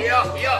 Iya, iya.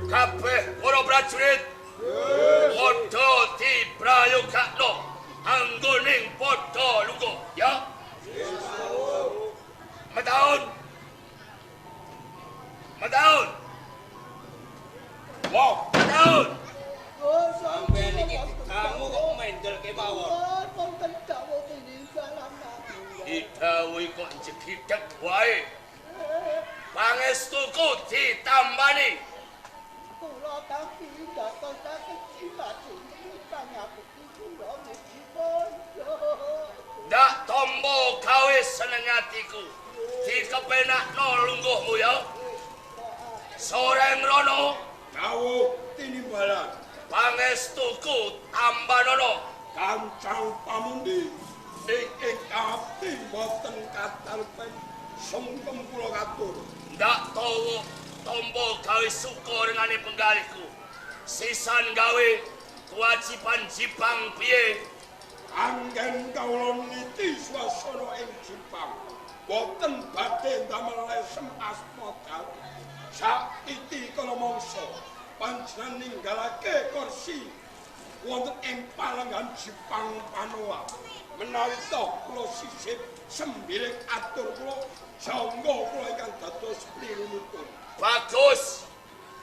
Kabeh para prajurit padha diprayogakno anggoning padha lungguh ya. Metaun. Metaun. Wah, metaun. Sampeyan iki didangu kok mendel kemawon. Wonten dawuh tininggalan. Didhawuhi kok jegidhek wae. Pangestuku ditambani. Kula tampi ndatosaken jimat pangapura kula mugi bondo. Ndak tombo gawe seneng atiku. Dikepenakno lungguhmu ya. Sore ngrono dawuh tinimbalan. Pangestuku tambanono. Kancang pamundi ing abdi boten katalpen sungkem kula katur. Ndak tawa tombo gawe suka rengane penggalihku. Sisan gawe kewajiban Jipang piye? Anggen kawula niti swasana ing Jipang. Boten badhe ndamel lesem asma dalu. Saktiti kala mangsa panjenengan ninggalake kursi wonten ing palenggan Jipang Panoa. Menawi toh kula sisip sembiring atur kula jangga kula ingkang dados prirunipun. Bagus.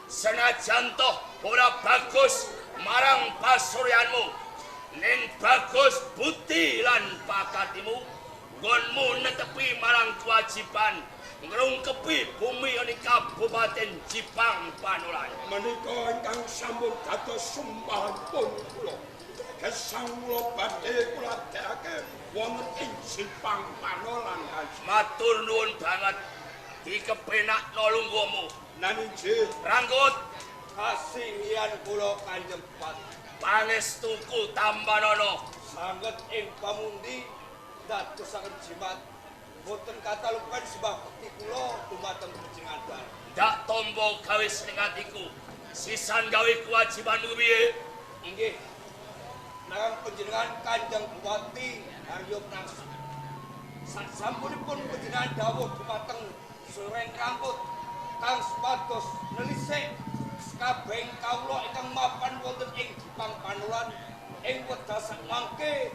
Senajan toh ora bagus marang pasuryanmu, ning bagus budi lan pakatimu nggonmu netepi marang kewajiban ngrungkepi bumi ing Kabupaten Jipang Panolan. Menika ingkang sampun dados sumpahanipun kula. Gesang kula badhe kula dhekake wonten ing Jipang Panolan. Matur nuwun banget. Dikepenakno lungguhmu. Naninjih Ranggut kasinggihan kula Kanjeng Bupati. Pangestuku tambanono. Sanget ing pamundi dadosaken jimat boten katalupan sebab bekti kula dumateng panjenengan. Ndak tombo gawe seneng atiku. Sisan gawe kewajibanmu piye? Inggih. Narang panjenengan Kanjeng Bupati Haryo Prangsu. Sasampunipun panjenengan dawuh dumateng Sureng Rangkut kang supados nelisik kabeh kawula ingkang mapan wonten ing Jipang Panolan ing wekdal sakmangke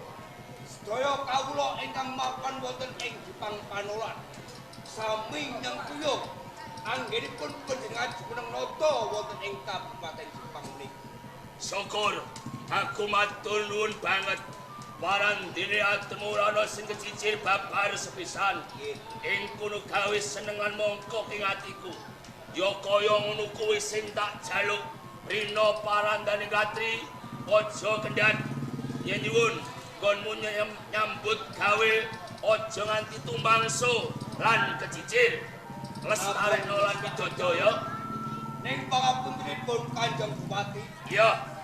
sedaya kawula ingkang mapan wonten ing Jipang Panolan sami nyengkuyung anggenipun panjenengan jumeneng nata wonten ing Kabupaten Jipang menika. Syukur aku matur nuwun banget. Parandene atemu ana sing kecicir babar sepisan. Ing kono gawe senengan mongko ing atiku. Ya kaya ngono kuwi sing tak jaluk. Rina parandane Gatri aja kendhat. Yen nyuwun nggonmu nyambut gawe aja nganti tumbangso lan kecicir. Lestarekno lan widodo ya. Ning pangapuntenipun Kanjeng Bupati. Iya.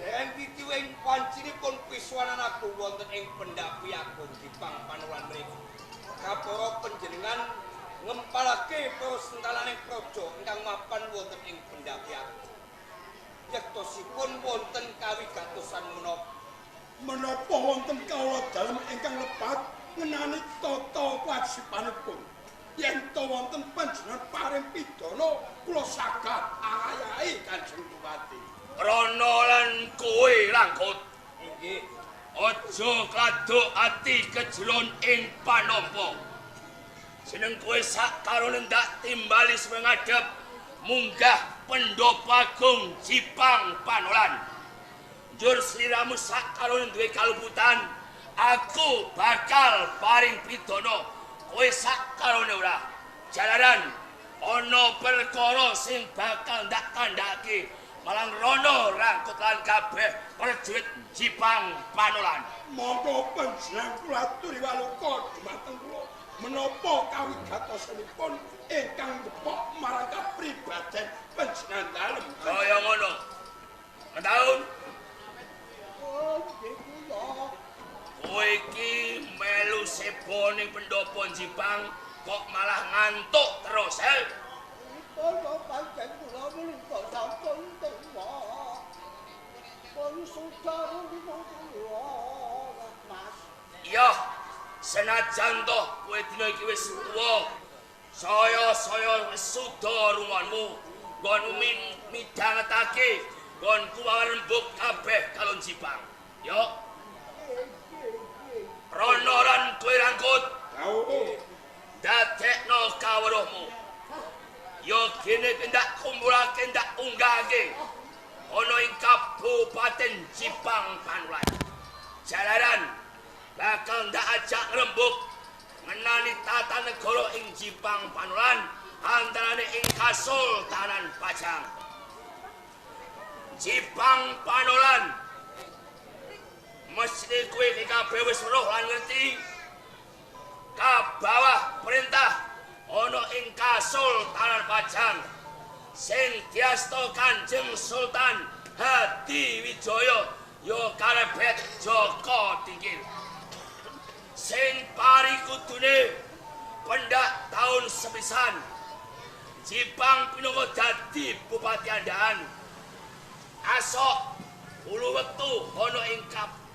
Dereng titiwing wancinipun piswanan agung wonten ing pendhapi agung Jipang Panolan mriku. Kapara panjenengan ngempalake para sentalaning praja ingkang mapan wonten ing Pendhakian. Yektosipun wonten kawigatosan menapa? Menapa wonten kawula dalem ingkang lepat ngenani tata kewajibanipun. Yen to wonten panjenengan paring pidana kula saged angayahi Kanjeng Bupati. Rana lan kowe Rangkut. Inggih. Aja kladuk ati kejelon ing panampa. Jeneng kowe sak karone ndak timbali suwe ngadhep munggah Pendopo Agung Jipang Panolan. Njur sliramu sak karone duwe kaluputan, aku bakal paring pidana kowe sak karone ora. Jalaran ana perkara sing bakal ndak kandhake marang Rana Rangkut lan kabeh prajurit Jipang Panolan. Monggo panjenengan kula aturi waluka dumateng kula menapa kawigatosanipun ingkang ngepok marang kapribaden panjenengan dalem. Kaya ngono. Mentaun. Oh, nggih kula. Kowe iki melu sebo ning pendopo Jipang kok malah ngantuk terus, eh? Kula pancen kula menika sampun tuwa. Pun saudara kula, Mas. Iya, senajan toh kowe dina iki wis tuwa, saya-saya wis suda rumonmu, nggonmu midhangetake nggonku rembug kabeh kalon Jipang. Yo. Rana lan kowe Rangkut. Dawuh. Dadekno kawruhmu. Yo kene ndak kumpulake ndak unggahake ana ing Kabupaten Jipang Panolan. Jalaran bakal ndak ajak rembug ngenani tata negara ing Jipang Panolan antarane ing Kasultanan Pajang. Jipang Panolan mesti kowe iki kabeh wis weruh lan ngerti kabawah perintah ana ing Kasultanan Pajang sing diasta Kanjeng Sultan Hadiwijaya ya karebet Jaka Tingkir sing parikudune pendak taun sepisan Jipang pinangka dadi Bupati Andaan. Asok ulu wektu ana ing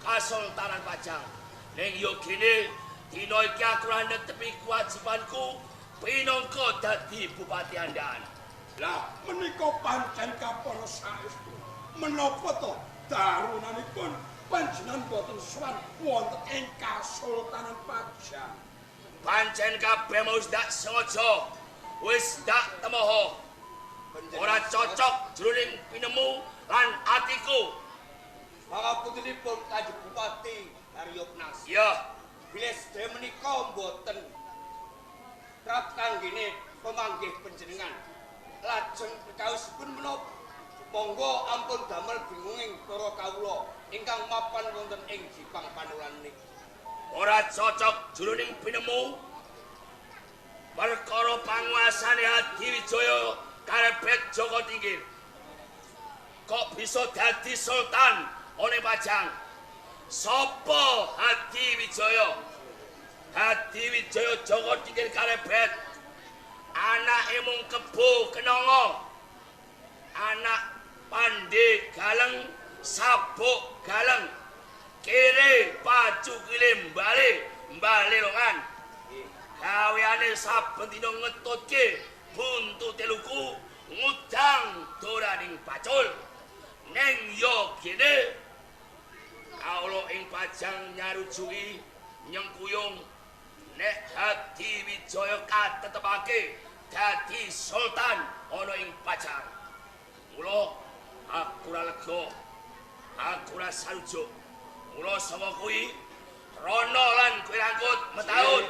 Kasultanan Pajang. Ning yo gene dina iki aku ora netepi kewajibanku pinangka dadi Bupati Andaan. Lah menika pancen kapara saestu. Menapa to darunanipun panjenengan boten sowan wonten ing Kasultanan Pajang? Pancen kabeh mau ndak sengaja, wis ndak temoho. Ora cocok jroning pinemu lan atiku. Pangapuntenipun Kanjeng Bupati Haryo Pnangsi. Iya. Bilih sedaya menika mboten kerap kanggene pemanggih panjenengan. Lajeng perkawisipun menapa? Monggo ampun damel bingunging para kawula ingkang mapan wonten ing Jipang Panolan niki. Ora cocok jroning pinemu perkara panguasane Hadiwijaya karebet Jaka Tingkir. Kok bisa dadi sultan oleh Pajang? Sapa Hadiwijaya? Hadiwijaya Jaka Tingkir karebet anake mung Kebo Kenanga, anak Pandhe Galeng Sabuk Galeng, kere pacukile mbale mbale longan. Gaweane saben dina ngetutke buntute luku ngudang doraning pacul. Neng yo kene kawula ing Pajang nyarujuki nyengkuyung nek Hadiwijaya katetepake dadi sultan ana ing Pajang. Mula aku ora lega, aku ora sarujuk. Mula saka kuwi Rana lan kowe Rangkut metaun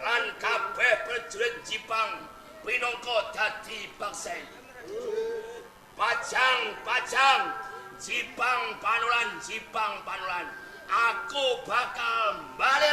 lan kabeh prajurit Jipang pinangka dadi baksen. Pajang, Pajang, Jipang Panolan, Jipang Panolan, aku bakal bali.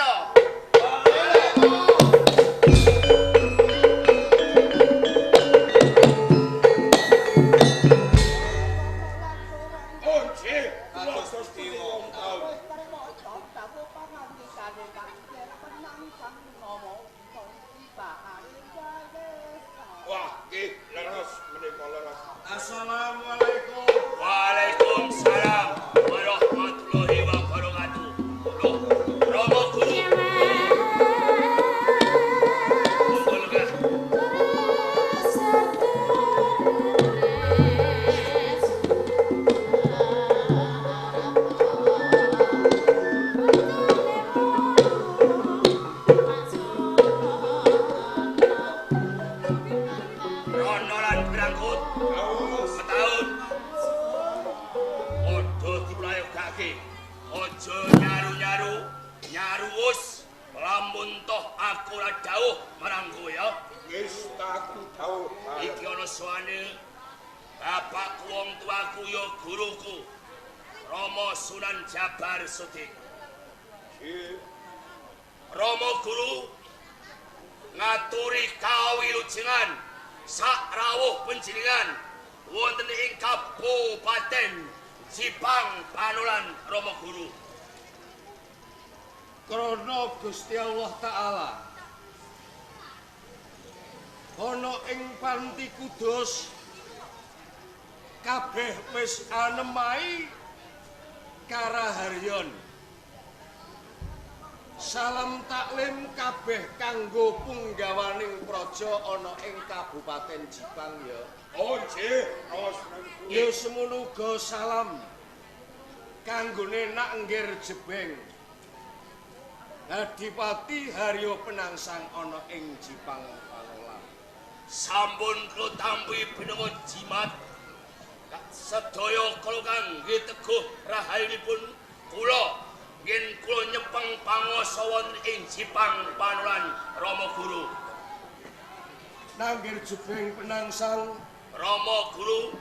Aku ora dawuh marang kowe ya. Wis tak dawuh. Iki ana sowane bapakku wong tuaku ya guruku. Rama Sunan Jabar Sudik. Nggih. Rama guru ngaturi kawilujengan sak rawuh panjenengan wonten ing Kabupaten Jipang Panolan Rama guru. Krana Gusti Allah Ta'ala ana ing Panti Kudus kabeh wis anemai karaharyon. Salam taklim kabeh kanggo punggawaning praja ana ing Kabupaten Jipang ya. Oh nggih, ya semono uga salam kanggone Nak Nggir Jebeng Adipati Haryo Penangsang ana ing Jipang Panolan. Sampun kula tampi pinangka jimat sedaya kula kangge teguh rahayunipun kula yen kula nyepeng pangwasa wonten ing Jipang Panolan Rama Guru. Nanggir Jebeng Penangsang Rama Guru,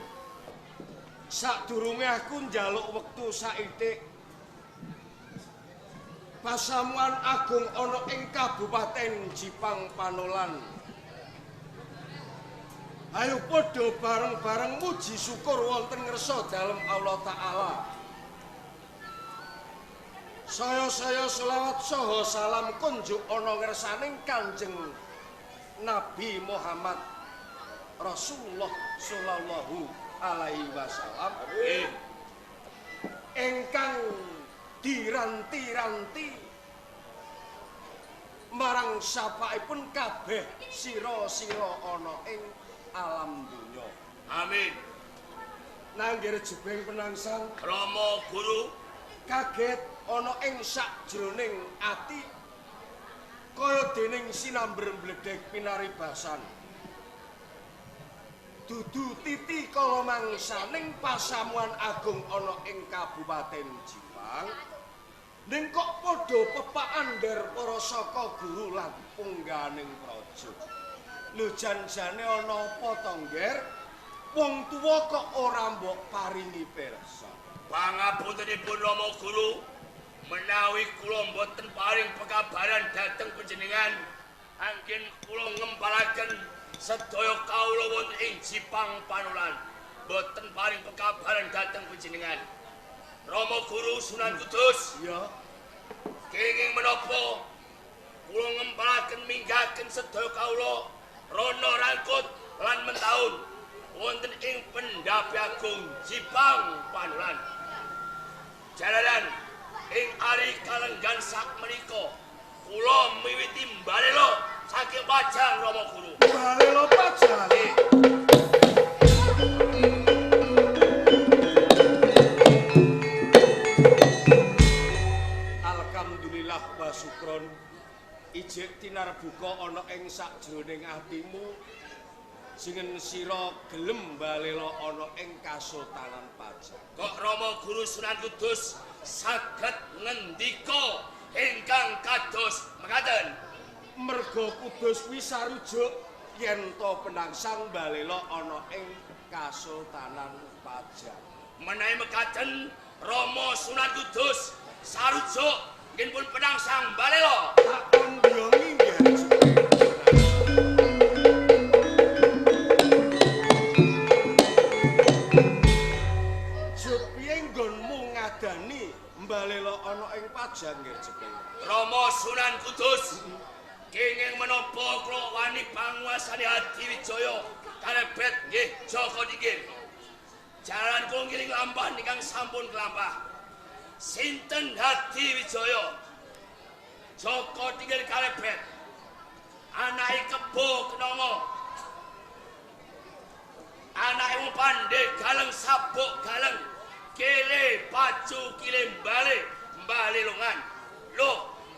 sadurunge aku njaluk wektu saitik pasamuan agung ana ing Kabupaten Jipang Panolan. Ayo padha bareng-bareng muji syukur wonten ngersa dalem Allah Ta'ala. Saya-saya selawat saha salam kunjuk ana ngersaning Kanjeng Nabi Muhammad Rasulullah sallallahu alaihi wasallam ingkang diranti-ranti marang sapaipun kabeh sira-sira ana ing alam donya. Amin. Nanggir Jebeng Penangsang Rama Guru kaget ana ing sakjroning ati kaya dening sinamber bledheg pinaribasan. Dudu titi kala mangsaning pasamuan agung ana ing Kabupaten Jipang. Ning kok padha pepakan ndher para saka guru lan pungganing praja. Lho jan-jane ana apa to, Ngger? Wong tuwa kok ora mbok paringi pirsa. Pangapuntenipun Rama Guru, menawi kula mboten paring pekabaran dhateng panjenengan, anggen kula ngempalaken sedaya kawula wonten ing Jipang Panolan. Mboten paring pekabaran dhateng panjenengan. Rama Guru Sunan Kudus. Iya. Kenging menapa kula ngempalaken minggaken sedaya kawula rono rangkut lan mentaun wonten ing Pendhapi Agung Jipang Panolan. Jalaran ing ari kalenggan sak menika kula miwiti mbalela saking Pajang Rama Guru. Mbalela Pajang. Alhamdulillah wa syukron. Ijik tinarbuka ana ing sakjroning atimu singen sira gelem balela ana ing Kasultanan Pajang. Kok Rama Guru Sunan Kudus saged ngendika ingkang kados mekaten? Merga Kudus kuwi sarujuk yen to Penangsang balela ana ing Kasultanan Pajang. Menawi mekaten Rama Sunan Kudus sarujuk nggih pun Penangsang balela. Tak kondhongi nggih. Jut piye nggonmu ngadani mbalela ana ing Pajang nggih Jepeng? Rama Sunan Kudus kenging menapa kula wani panguasane Hadiwijaya kalebet nggih Jaka Tingkir. Jalan kula ngiring lampah ingkang sampun kelampah. Sinten Hadiwijaya Jaka Tingkir kalebet anake Kebo Kenanga, anake wong pandhe galeng sabuk galeng kele pacu kile mbale mbale longan. Lho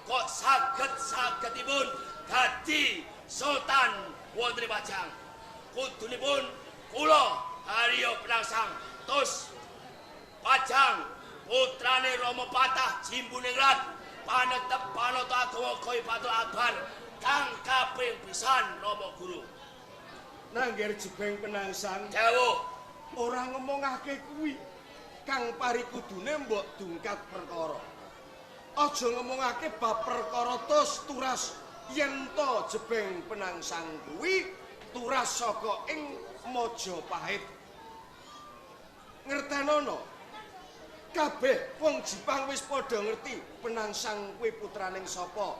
kok saged-sagedipun dadi sultan wonten Pajang? Kudunipun kula Haryo Penangsang tos Pajang putrane Rama Patah Jimbuningrat panetep panata agama koi patul akbar Kang kaping pisan Rama Guru. Nangger Jebeng Penangsang dawuh ora ngomongake kuwi. Kang parikudune mbok dungkat perkara. Aja ngomongake bab perkara tos turas yen to Jebeng Penangsang kuwi turas saka ing Majapahit. Ngertenono. Kabeh wong Jipang wis padha ngerti Penangsang kuwi putraning sapa?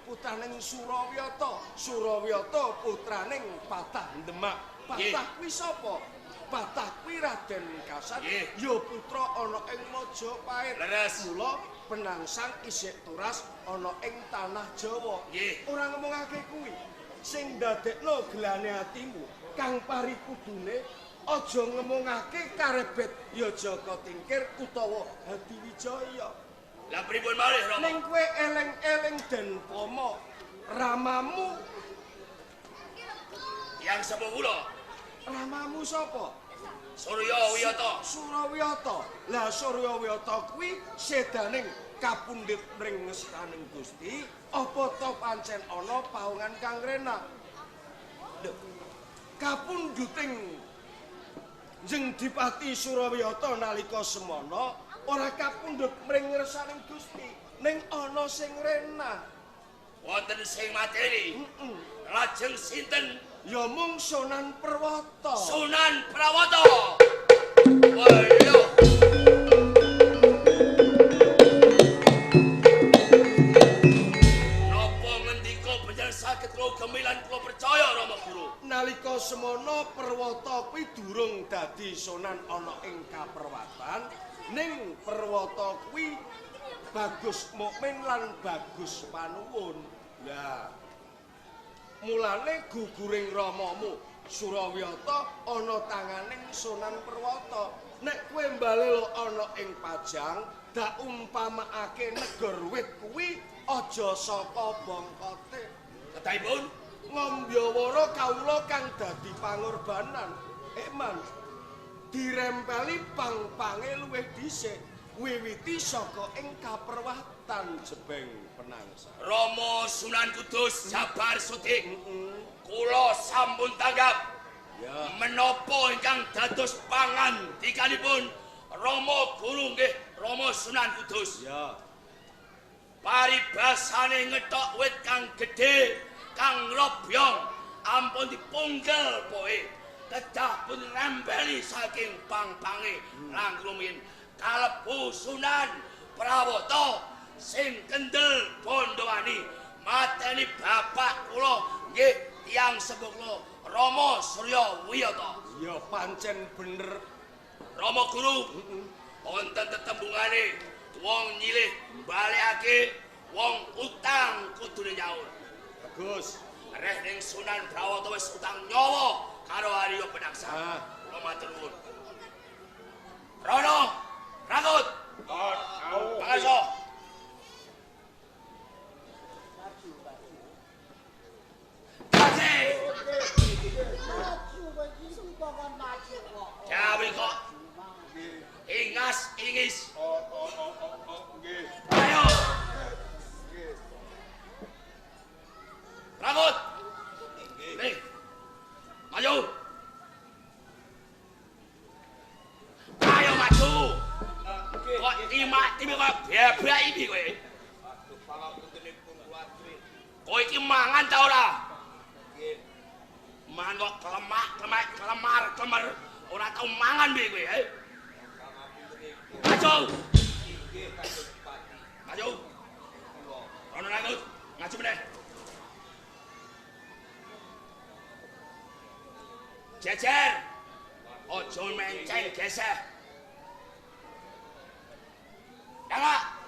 Putraning Surawiyata. Surawiyata putraning Patah Demak. Patah kuwi sapa? Patah kuwi Raden Kasat, ya putra ana ing Majapahit. Mula Penangsang isih turas ana ing tanah Jawa. Ora ngomongake kuwi. Sing ndadekno gelane atimu kang parikudune aja ngomongake karebet ya Jaka Tingkir utawa Hadiwijaya. Lah pripun malih Rama? Ning kowe eling-eling Den Pama, ramamu yang sepuh kula. Ramamu sapa? Suryawiyata. Surawiyata. Lah Suryawiyata kuwi sedaning kapundhit mring ngestaning Gusti, apa to pancen ana paungan kang rena? Lho, kapundhuting Jeng Dipati Surawiyata nalika semana ora kapundhut mring ngersaning Gusti, ning ana sing rena. Wonten sing mateni. Heeh. Lajeng sinten? Ya mung Sunan Prawata. Sunan Prawata. Wayo. Napa ngendika panjenengan saged kula gemilan kula percaya Rama Guru? Nalika semana Prawata kuwi durung dadi sunan ana ing Kaperwatan, ning Prawata kuwi bagus mukmin lan bagus panuwun. Lah mulane guguring ramamu Surawiyata ana tanganing Sunan Prawata. Nek kowe mbalelo ana ing Pajang, dak umpamakake negor wit kuwi aja saka bongkote. Kedahipun ngombyawara kawula kang dadi pangorbanan. Eman dirempeli pang-pange luwih dhisik wiwiti saka ing Kaperwatan Jebeng Penangsang. Rama Sunan Kudus Jabar Sudik, kula sampun tanggap. Ya. Menapa ingkang dados pangandikanipun Rama Guru nggih Rama Sunan Kudus? Ya. Paribasane ngethok wit kang gedhe kang robyong ampun dipunggel poe, kedah pun rempeli saking pang-pange langkung rumiyin kalebu Sunan Prawata sing kendel bondowani mateni bapak kula nggih tiyang sepuh kula Rama Suryawiyata. Ya pancen bener Rama Guru. Wonten tetembungane wong nyilih mbalekake wong utang kudune nyaur. Bagus. Reh ning Sunan Prawata wis utang nyawa karo Arya Penangsang. Kula matur nuwun. Rono, Rangut. Pangaso. Jawi kok. Ingas ingis. Nggih. Ayo. Rangut. Nggih. Maju. Ayo maju. Kok timak-timi kok bebek iki kowe. Aduh pangapuntenipun kula atri. Kowe iki mangan ta ora? Nggih. Mangan kok klemak-klemek klemar-klemer ora tau mangan piye kowe, he? Maju. Nggih, Kanjeng Bupati. Maju. Rono Rangut, maju meneh. Jejer. Aja menceng geseh. Yala.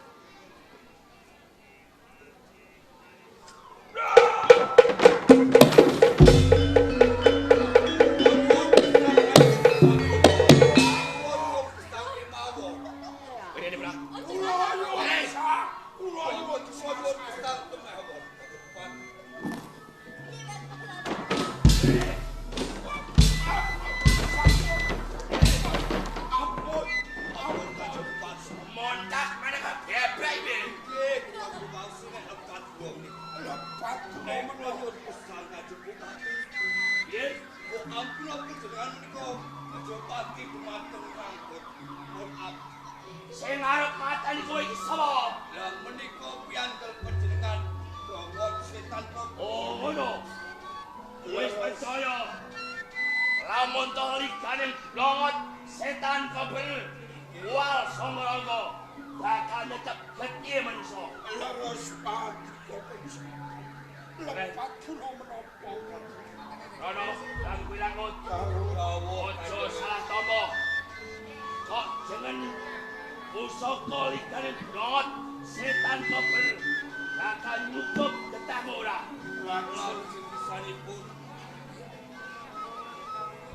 Percaya. Lamun to ligane blongot setan kober wal sangga bakal nyecep getih manungsa. Leres paduka panjenengan. Lepat kula menapa? Rono lan kuwi langut. Aja salah tampa. Kok jeneng pusaka ligane blongot setan kober bakal nyukup getahmu ora? Langsung pisanipun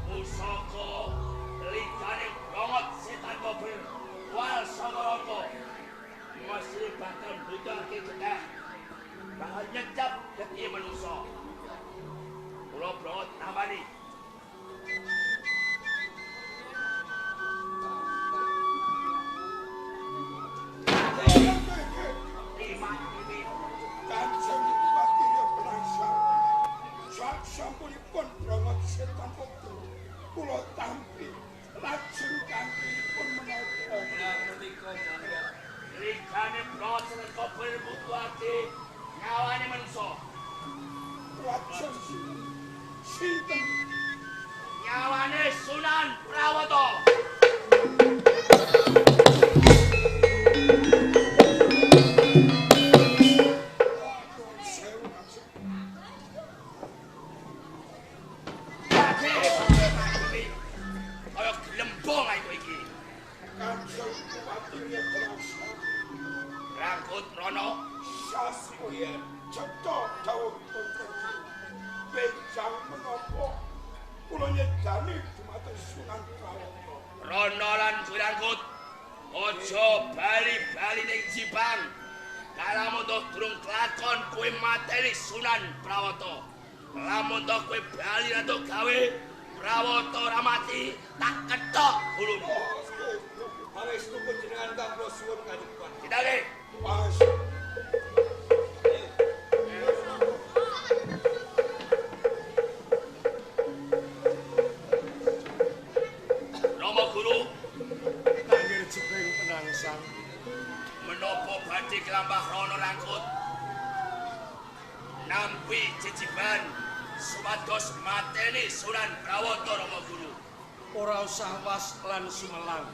pusaka ligane blongot setan kober wal sangga mesti bakal mbutake getah, bakal nyecap getih manungsa. Kula blongot tambani. Kanjeng Bupati Penangsang, sak sampunipun blongot setan kober kula tampi lajeng kanthipun menapa? Menika monggo. Ligane blongot setan kober butuhake nyawane manungsa. Lajeng sinten? Nyawane Sunan Prawata. Kaya glembong ae kowe iki. Kanjeng Bupati Penangsang, Rangkut Rono sampun cetha dawuhipun panjenengan. Benjang menapa kula nyedani dumateng Sunan Prawata. Rono lan Rangkut aja bali-bali ning Jipang. Lamun toh durung kelakon kowe mateni Sunan Prawata. Lamun toh kowe bali rantuk gawe Prawata ora mati, tak kethok gulumu. Pangestu panjenengan kang kula suwun Kanjeng Bupati. Ditake. Pas. Rama Guru, Tanggir jebeng Penangsang. Menapa badhe kelampah Rono Rangkut nampi jejiban supados mateni Sunan Prawata Rama Guru? Ora usah was lan sumelang.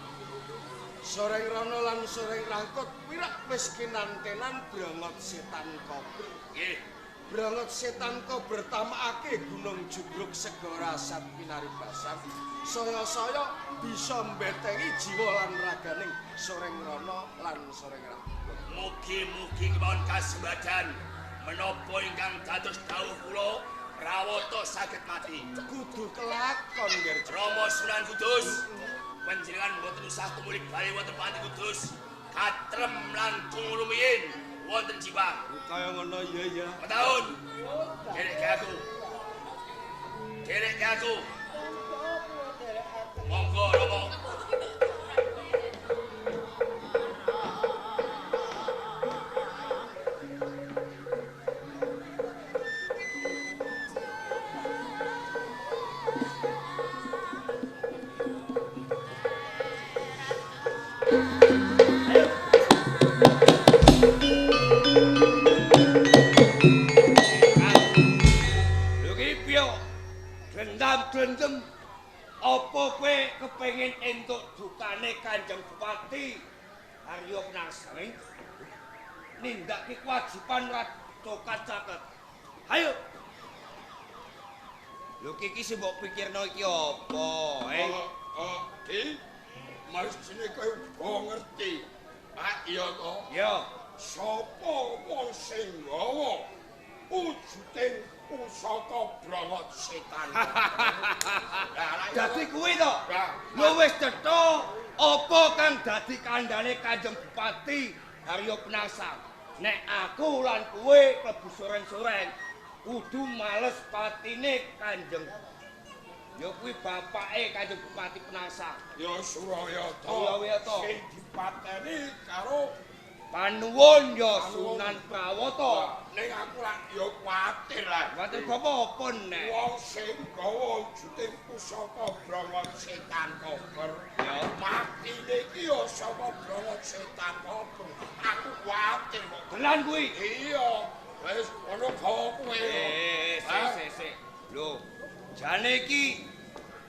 Soreng Rono lan Soreng Rangkut wirak wis kinantenan brongot setan kober. Nggih. Brongot setan kober tamakake gunung jugruk segara sat pinaribasan. Saya-saya bisa mbetengi jiwa lan raganing Soreng Rono lan Soreng Rangkut. Mugi-mugi kemawon kasembadan menapa ingkang dados dawuh kula Prawata saged mati. Kudu kelakon Nger Rama Sunan Kudus, panjenengan mboten usah tumuli bali wonten Panti Kudus, katrem langkung rumiyin wonten Jipang. Kaya ngono iya ya. Metaun. Derek aku. Derek aku. Monggo Rama. Dendam-dendem apa kowe kepengin entuk dukane Kanjeng Bupati Arya Penangsang nindakake kewajiban rada kacaket. Ayo. Lho iki sing mbok pikirno iki apa, eh? Oh, iki mestine kowe uga ngerti. Ah iya to. Ya. Sapa wong sing nggawa wujuding pusaka brongot setan? Dadi kuwi to. Lho wis cetha apa kang dadi kandhane Kanjeng Bupati Arya Penangsang. Nek aku lan kowe klebu soren-soren kudu males patine Kanjeng. Ya kuwi bapake Kanjeng Bupati Penangsang. Ya Surayata. Surayata. Sing dipateni karo Panuwun ya Sunan Prawata. Ning aku lak ya kuwatir lah. Kuwatir bapa apa nek? Wong sing gawa wujuding pusaka brongot setan kober. Ya matine iki ya saka brongot setan kober. Aku kuwatir kok. Tenan kuwi. Iya. Wis ono gawa kowe. Sik sik sik. Lho, Jane iki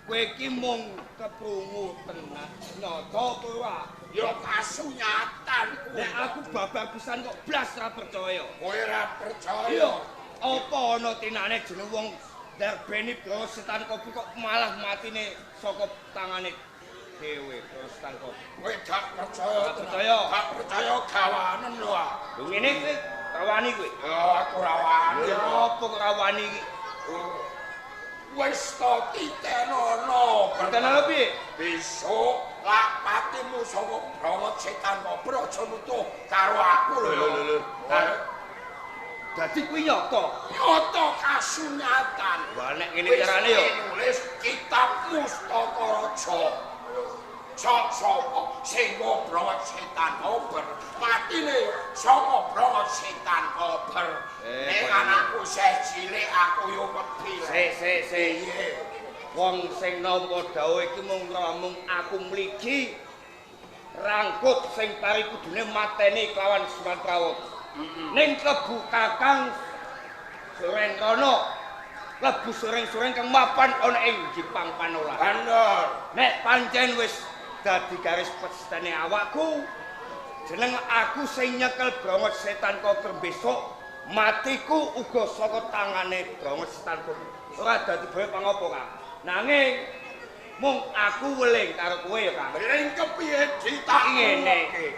kowe iki mung keprungu tenan nyata apa ora? Ya kasunyatan kuwi. Nek aku babar pisan kok blas ora percaya. Kowe ora percaya. Iya. Apa ana tinane jeneng wong darbeni Browot Setan Kober kok malah matine saka tangane dhewe Browot Setan Kober. Kowe gak percaya. Gak percaya. Gak percaya gawanen lho. Lho ngene kowe rawani kowe. Ya aku ora wani. Ya apa kok ora wani iki? Wis to titenono. Titenono piye? Besok lak patimu saka Browot Setan Kober aja nutuh karo aku lho. Lho lho. Dadi kuwi nyata. Nyata kasunyatan. Wah nek ngene carane ya nulis kitab Mustaka Raja. Sok sapa sing Browot Setan Kober matine saka Browot Setan Kober. Nek anakku sih cilik aku yo wedi. Sik sik sik. Wong sing nampa dawuh iki mung ramung aku mligi rangkut sing pari kudune mateni kelawan Sunan Prawata. Ning klebu Kakang Surengrana, klebu soreng-soreng kang mapan ana ing Jipang Panolan. Bener. Nek pancen wis dadi garis pestene awakku, jeneng aku sing nyekel Browot Setan Kober besok matiku uga saka tangane Browot Setan Kober. Ora dadi boyo pangopo, Kang. Nanging mung aku weling karo kowe ya, Kang. Weling kepiye ditak ngene iki.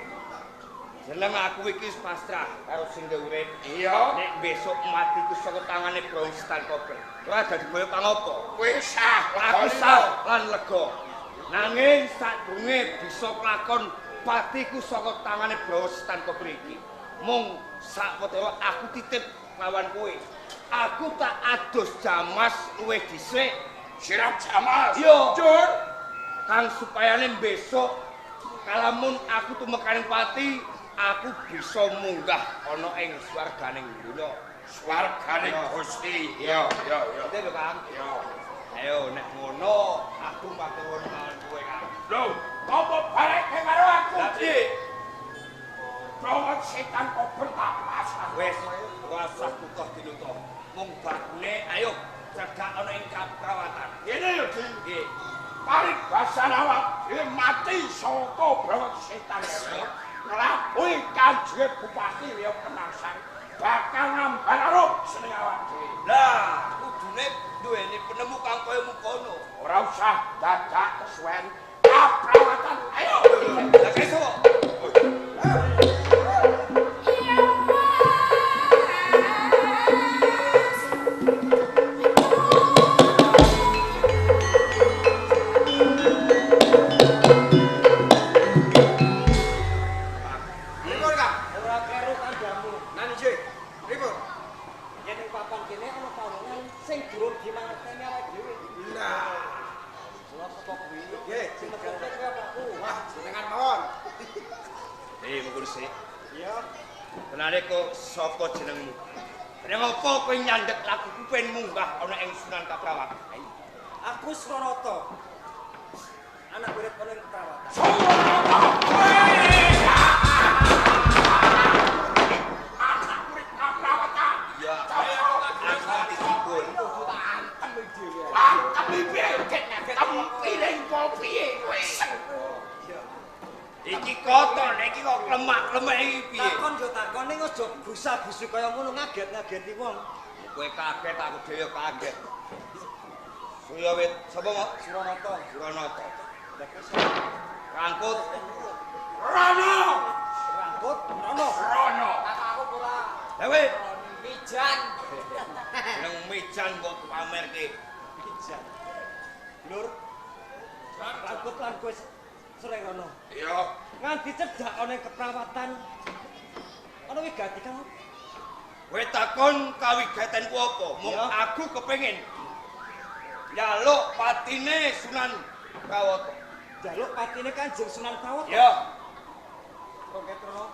Jeneng aku iki wis pasrah karo sing urip. Iya. Nek besok matiku saka tangane Browot Setan Kober, ora dadi boyo pangopo. Kowe sah, aku sah lan lega. Nanging sadurunge bisa kelakon patiku saka tangane Browot Setan Kober iki, mung sawetara aku titip lawan kowe. Aku tak adus jamas luwih dhisik. Sirap jamas. Iya. Jur. Kang supayane besok kalamun aku tumekaning pati, aku bisa munggah ana ing swarganing donya. Swarganing Gusti. Iya, iya, iya. Ngerti lho, Kang? Iya. Ayo nek ngono aku matur nuwun karo kowe, Kang. Lho, apa bareke karo aku? Lah piye? Browot Setan Kober tak pasrah. Wis, ora usah butuh dinutuh. Mung bakune ayo cedhak ana ing kaprawatan. Ngene lho, Di. Nggih. Paribasan awak dhewe mati saka Browot Setan Kober. Nglabuhi Kanjeng Bupati Riau Penangsang bakal ngambar arup seneng awak dhewe. Lah, kudune duweni penemu kang kaya mengkono. Ora usah dadak kesuwen. Kaprawatan, ayo. Lah keso. Pripun, Kang? Ora kleru kandhamu. Nan nggih. Pripun? Yen ing papan kene ana pawongan sing durung dimangerteni awake dhewe. Lah, Kula saka kuwi. Nggih. Sing metuke kuwi apa aku? Wah, jenengan mawon. Mengkono sik. Iya. Tenane kok sapa jenengmu? Nek apa kowe nyandhek lakuku ben munggah ana ing Sunan Kaprawatan? Aku Suranata. Anak murid ana ing Kaprawatan. Anak murid Kaprawatan. Iya. Aku disebut. Kudu tak antem iki dhewe. Antem piye? Tempiling po piye kowe? Iki kotor, iki kok klemak-klemek iki piye? Takon yo takon ning aja gusa-gusu kaya ngono ngaget-ngageti wong. Kowe kaget, aku dhewe kaget. Surya wit sapa kok? Suranata. Suranata. Rangkut Rono. Rangkut Rono. Rono. Kakakku ora Dewe Mijan. jeneng Mijan kok pamerke. Mijan. Lur. Rangkut lan kowe Surengrono. Iya. Nganti cedhak ana ing Kaprawatan. Ana wigati kang apa? Kowe takon kawigatenku apa? Mung Iya. aku kepengin njaluk patine Sunan Prawata. Njaluk patine Kanjeng Sunan Prawata. Ya, Rongketrono.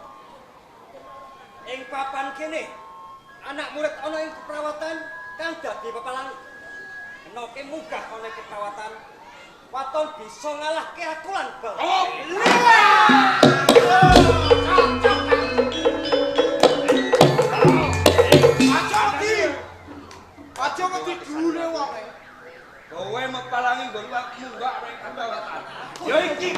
Ing papan kene anak murid ana ing Kaprawatan kang dadi pepalang. Enoke munggah ana ing Kaprawatan. Waton bisa ngalahke aku lan Bal. Oh, Aja wedi. Aja wedi dulune wonge. Kowe mepalangi nggon munggah ning keperawatan. Ya iki.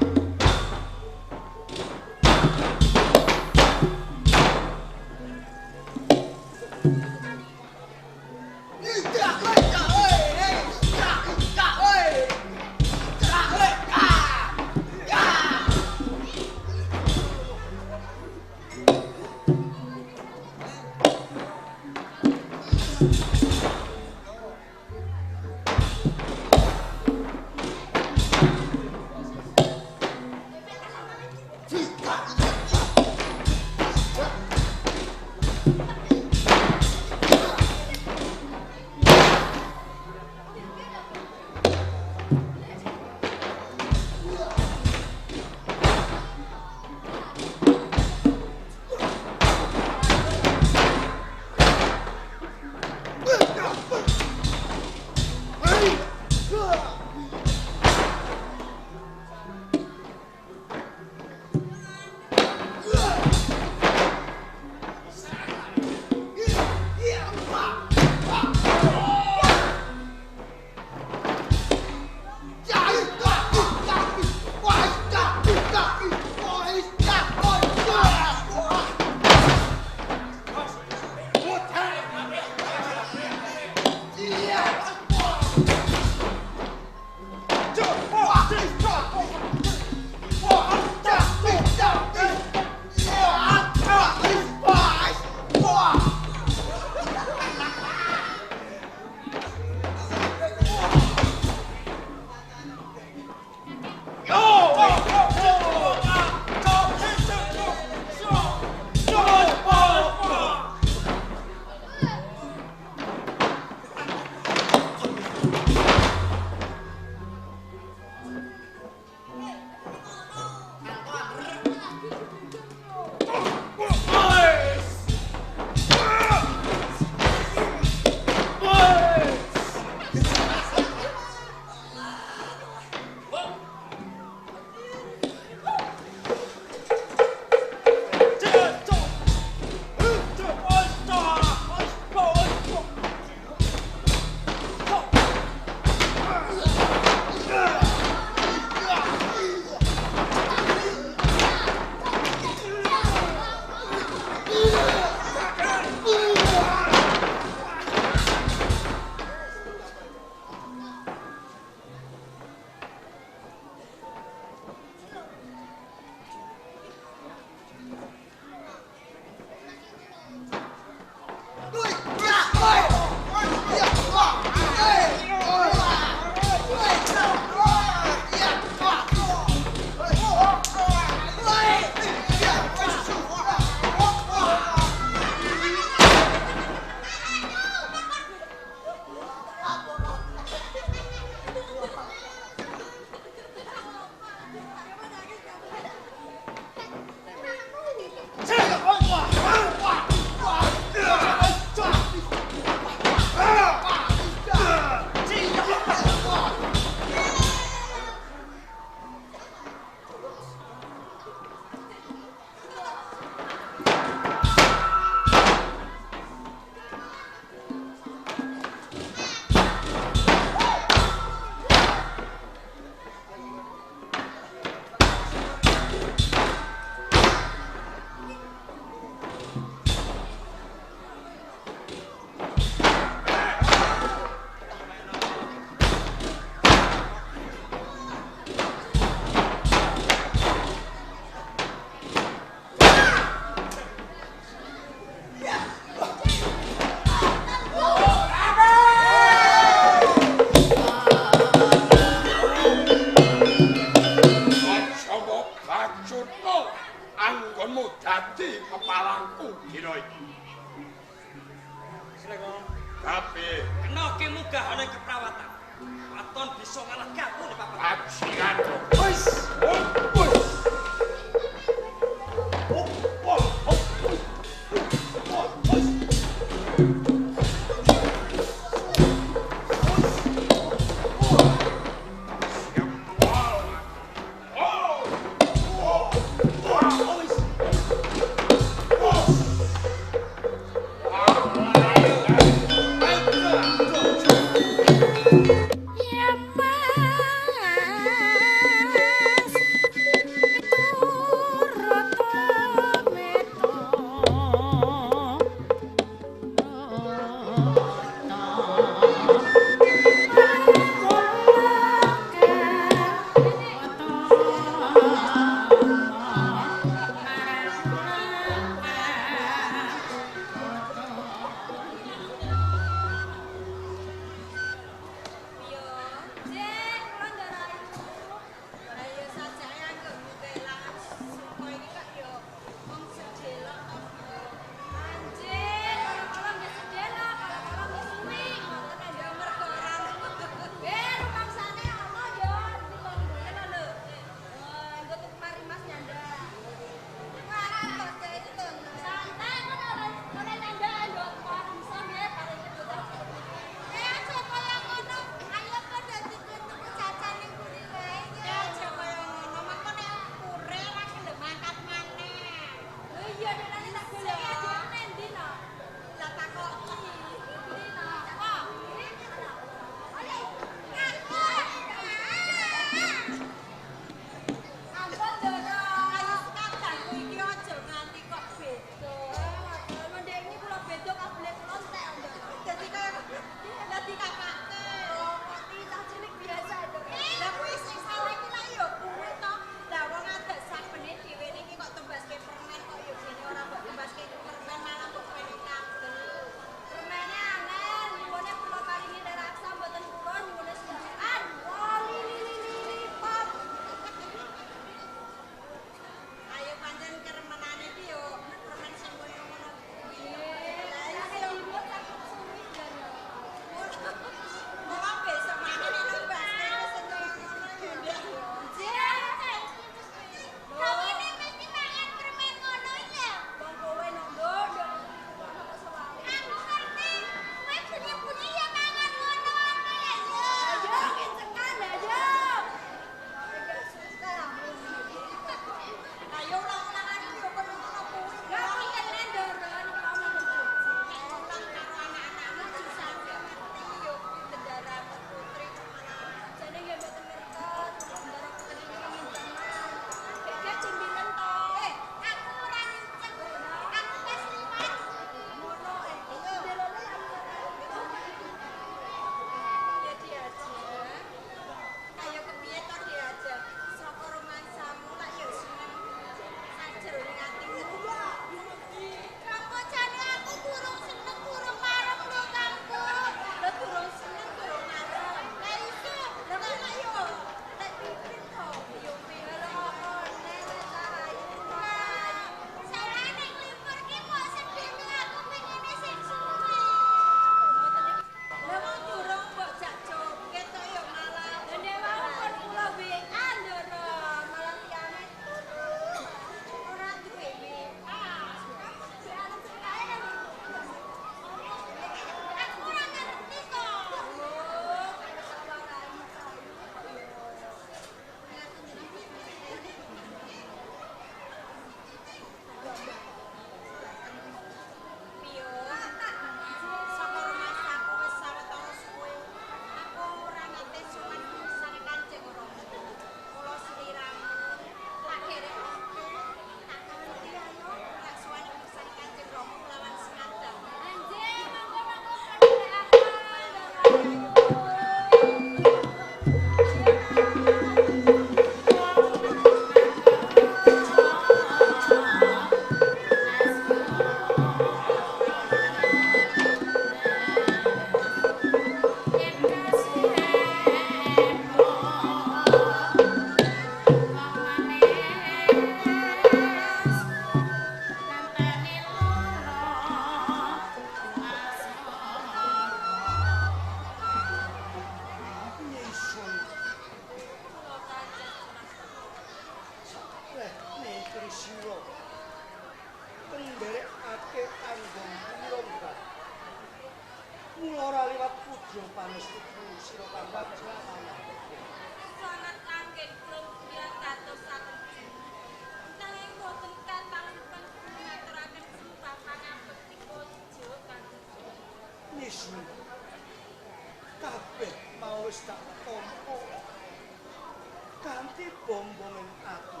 nganti bombongen atiku.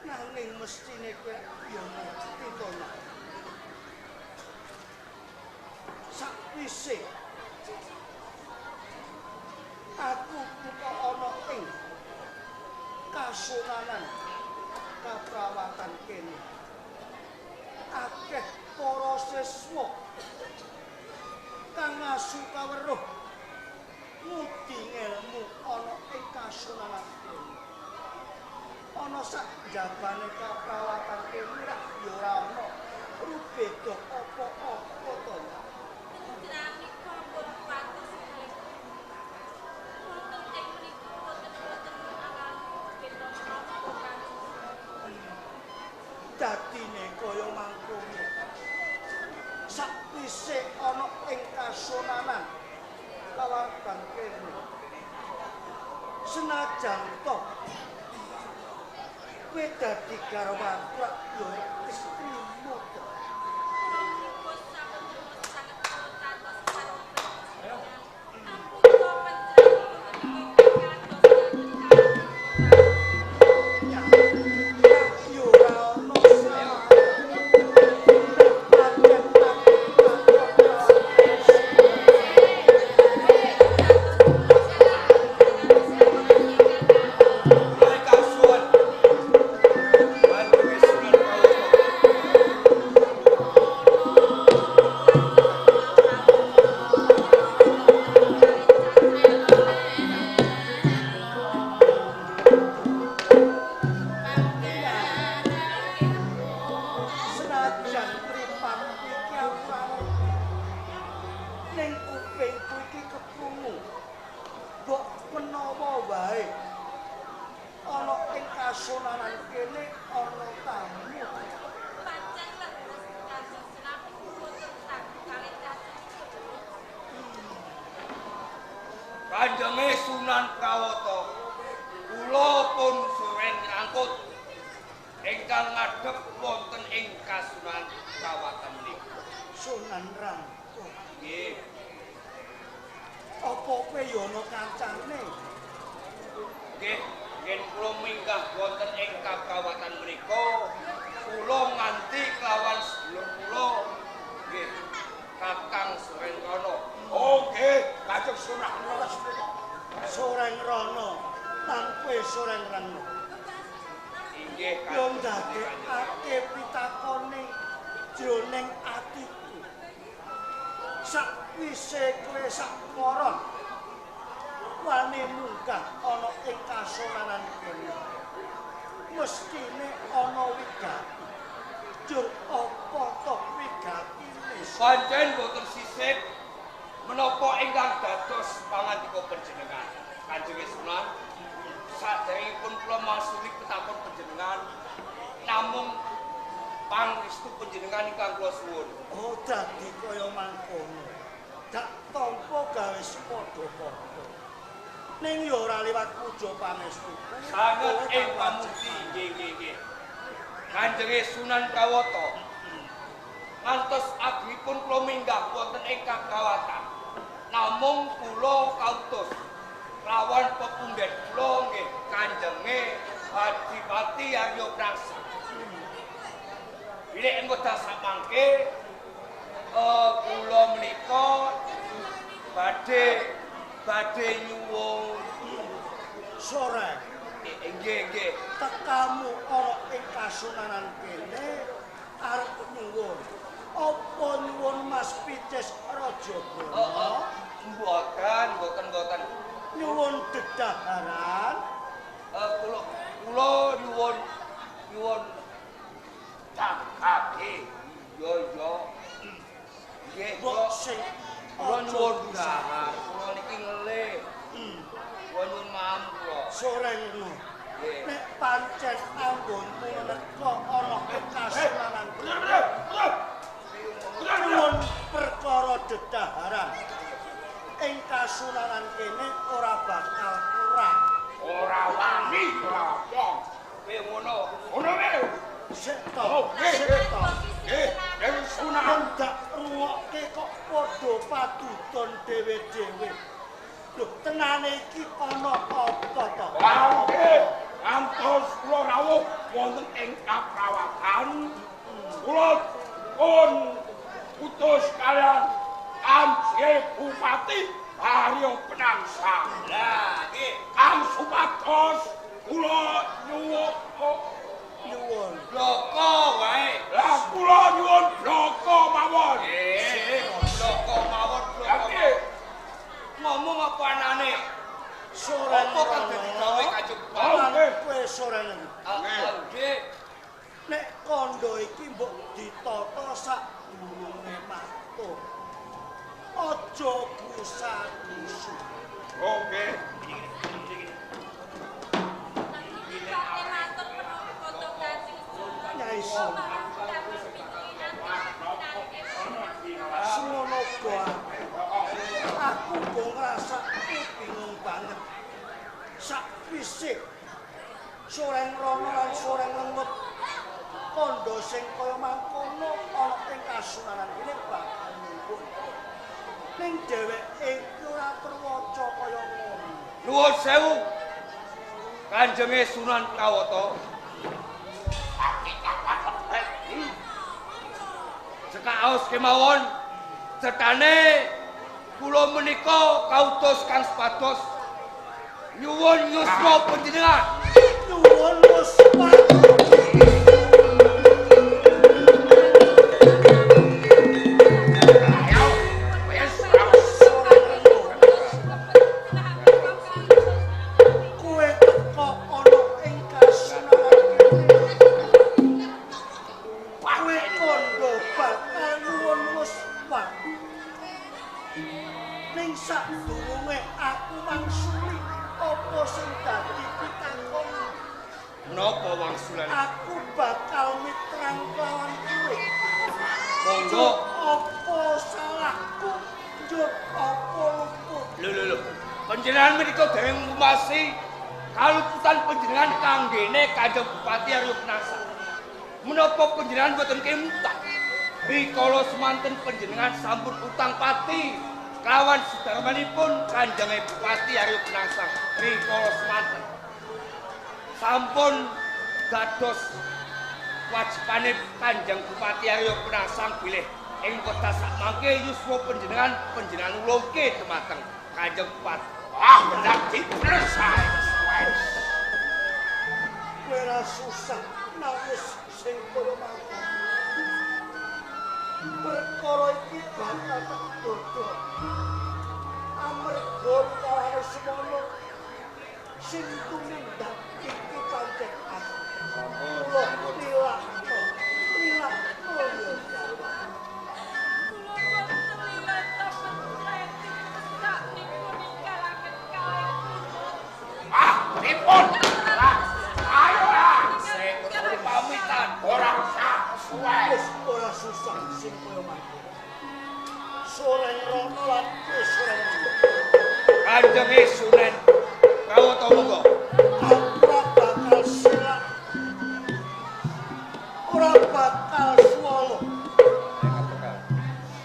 Nanging mestine kowe ya ngerti to Nak. Sakwise aku buka ana ing kasunanan kaprawatan kene. Akeh para siswa kang ngasu kaweruh ngudi ngelmu ana ing kasunanan kene. Ana sak jabane kaprawatan kene rak ya ora ana rubeda apa-apa to Nak. Putranika pun pados wonten ing menika wonten wonten beda menapa Kanjeng. Dadine kaya mangkono. Sakwise ana ing kasunanan kawargan kene. Senajan to kowe dadi garwaku rak ya istrimu to. Kula menika sampun trima sanget kula kantos karo panjenengan. Ampun to panjenengan menika kantos ngaten. Ya, rak ya ora ana salah. Nek pancen aku takon Kula ingkang suwun. Kanjeng Sunan Prawata. Senajan mripat iki aku ora ngerti. Ning kupingku iki keprungu. Mbok menawa wae ana ing kasunanan kene ana tamu. Pancen leres Kanjeng Sunan boten sagu kalih cacahipun. Kanjenge Sunan Prawata, kula pun suren rangkut ingkang ngadhep wonten ing Kasunan Prawata menika. Sunan Rangkut. Nggih, Apa kowe ya ana kancane? nggih, yen kula minggah wonten ing kaprawatan menika, kula nganti kelawan sedulur kula nggih Kakang Surengrana. Oh nggih, Kanjeng Sunan leres menika. Soreng Rana lan kowe Soreng Rana. Inggih Yo Kanjeng ndadekake pitakone jroning atiku. Sakwise kowe sakmoron wani munggah ana ing kasunanan kene. Mestine ana wigati. Jur apa to wigatine? Pancen boten sisip menapa ingkang dados pangandika panjenengan. Kanjeng Sunan, saderengipun kula mangsuli pitakon panjenengan, namung pangestu panjenengan ingkang kula suwun. Oh dadi kaya mangkono. Dak tampa gawe padha-padha. Ning ya ora liwat puja pangestuku. Sanget Kowe ing tak pamuji nggih nggih nggih. Kanjeng Sunan Prawata ngantos agengipun kula minggah wonten ing kakawatan. Namung kula kautus lawan pepundhen kula nggih Kanjenge Adipati Arya Prangsa. Bilih ing wekdal samangke kula menika badhe badhe nyuwun Sore nggih nggih. Tekamu ana ing kasunanan kene arep nyuwun. Apa nyuwun Mas Picis Raja Brana? Heeh. Mboten, mboten, mboten. Nyuwun dedaharan? Kula kula nyuwun nyuwun cakake. Iya iya. Nggih, Mbok sing kula nyuwun dahar. Kula niki ngelih. Kula nyuwun maem kula. Sore ngono. Nggih. Nek pancen anggonmu neka ana ing kasunanan kene. Nyuwun perkara dedaharan. Ing kasunanan kene ora bakal kurang. Ora wani, ora wong. Kowe ngono. Ngono wae. Sik to, Oh, nggih, sik to. Nggih, Dewi Sunan. Ndak rungokke kok padha padudon dhewe-dhewe. Lho, tenane iki ana apa? Bupati Haryo Penangsang. Lah, nggih. Kang supados kula nyuwun nyuwun bloko wae. Lah kula nyuwun bloko mawon. Nggih, bloko mawon bloko. Ngomong apa anane? Soreng apa kang dadi gawe Kanjeng Bupati? Kowe soreng. Nggih. Nek kandha iki mbok ditata sak durunge matur. Aja gusa-gusu. Oke. Nyai semono aku kok ngrasake bingung banget. Sakwise Soreng Rono lan Soreng Lengut kandha sing kaya mangkono ana ing kasunanan kene bakal nyuwun. Ning dheweke iki ora terwaca kaya ngono. Nuwun sewu. Kanjenge Sunan Prawata. Cekaos kemawon cetane kula menika kautus kang sepados nyuwun yuswa panjenengan. Nyuwun yuswa. Kowe teka ana ing kasunanan kene. Kowe kandha bakal nyuwun yuswa. Ning sadurunge aku mangsuli apa sing dadi pitakon? Menapa wangsulane? Aku bakal mitrang kelawan kowe. Monggo. Apa salahku? Njur apa luput? Lho lho lho. Panjenengan menika dereng ngumasi kaluputan panjenengan kanggene Kanjeng Bupati Aryo Penangsang. Menapa panjenengan boten kemutan? Rikala semanten panjenengan sampun utang pati kelawan sedarmanipun Kanjeng Bupati Aryo Penangsang rikala semanten sampun dados wajibane Kanjeng Bupati Aryo Penangsang bilih ing wekdal sakmangke yuswa panjenengan panjenengan ulungke dumateng Kanjeng Bupati. Ah, benar dipercaya. Kowe ora susah nangis sing kaya mangkono. Perkara iki bakal tak dodol. Amarga kalane semono sing tumindak iki pancen aku. Kula lilakno, lilakno ya. Kula boten lilakno petreti sak niku ninggalaken kalih kula. Ah, pripun? Ayo lah, sing pamitan ora usah suwe. Wis ora susah sing kaya mangkono. Soreng Rono lan kowe Soreng Lengut. Kanjenge Sunan Prawata monggo. Aku ora bakal selak. Ora bakal swala.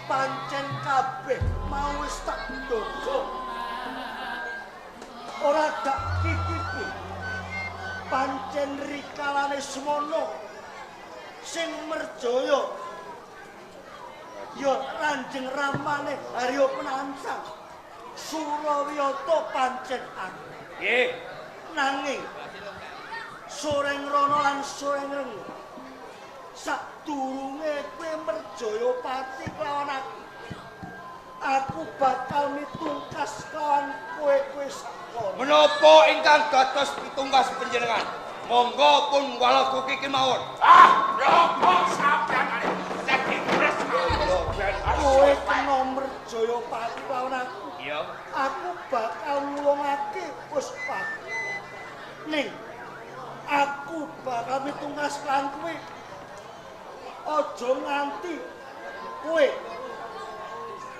Pancen kabeh mau wis tak dodol. Ora dak titipi. Pancen rikalane semono sing merjaya ya Kanjeng Ramane Haryo Penangsang Surawiyata pancen aku. Nggih. Nanging Soreng Rono lan Soreng Rengo sadurunge kowe merjaya pati kelawan aku, aku bakal mitungkas kelawan kowe-kowe sakkono. Menapa ingkang dados pitungkas panjenengan? Monggo pun walagoke kemawon. Ah, lho sampeyan arep dadi Kowe kena merjaya pati kelawan aku. Iya. Aku bakal nulungake Puspa. Ning aku bakal mitungkas lan kowe. Aja nganti kowe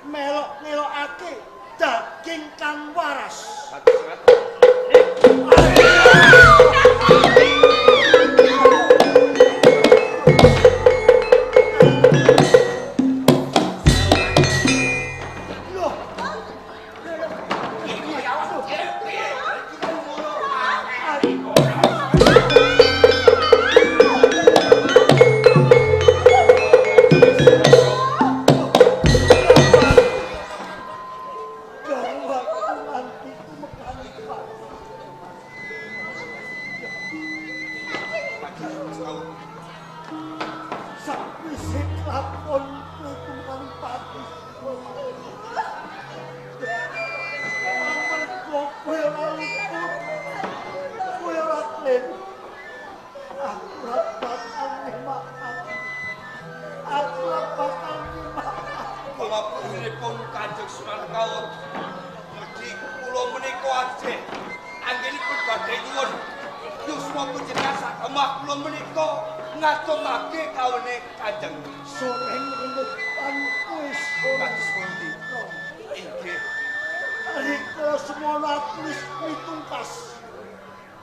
melok-melokake daging kang waras. Loh. Badhe nyuwun yuswa panjenengan sak gemah kula menika ngatutake kawene Kanjeng. Soreng rembug wis kados pundi? Inggih. Rikala semono aku wis mitungkas.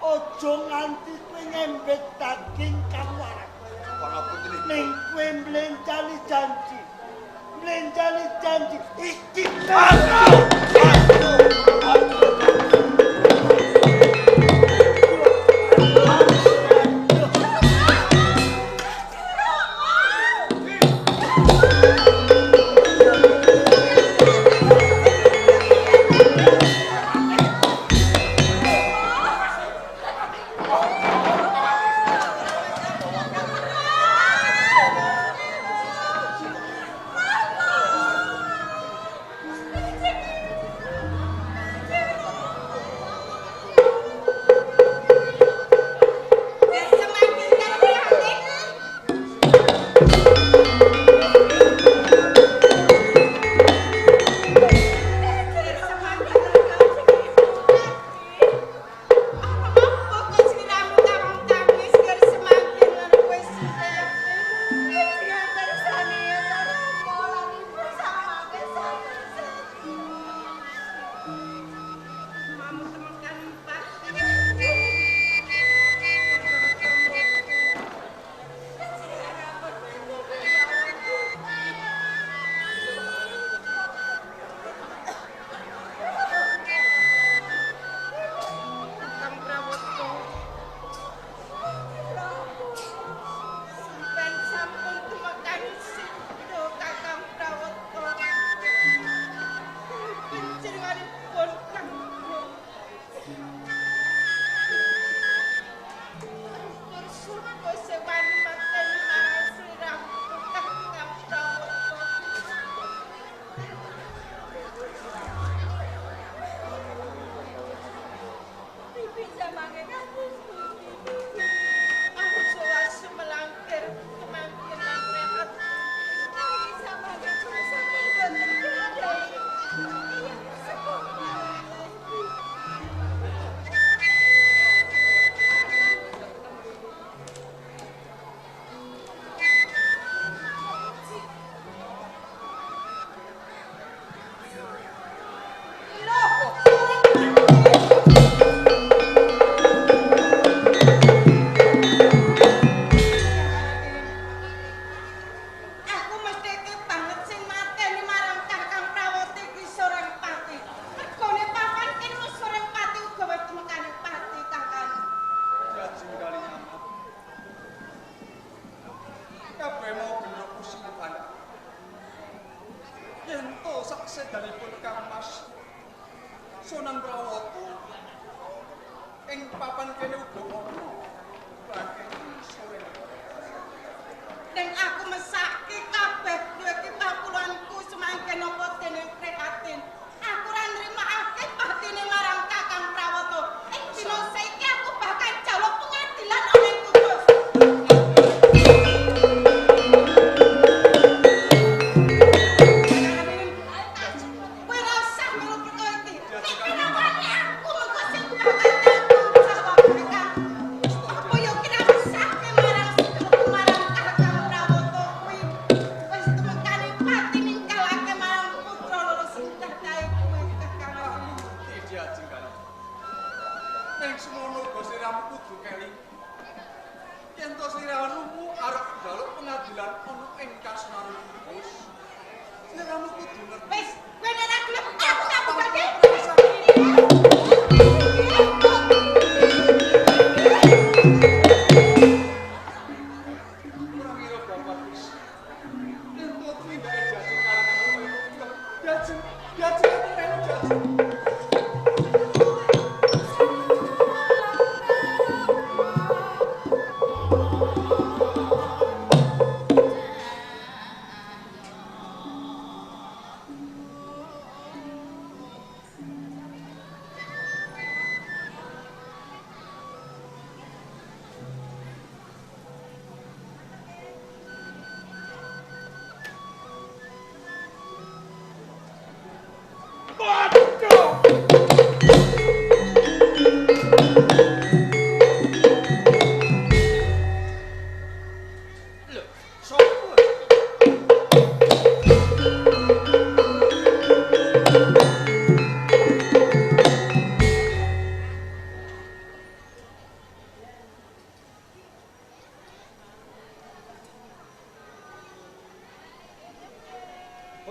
Aja nganti kowe ngembet daging kang warak. Ning kowe mlencani janji. Mlencani janji iki. Aduh! Aduh! Aduh!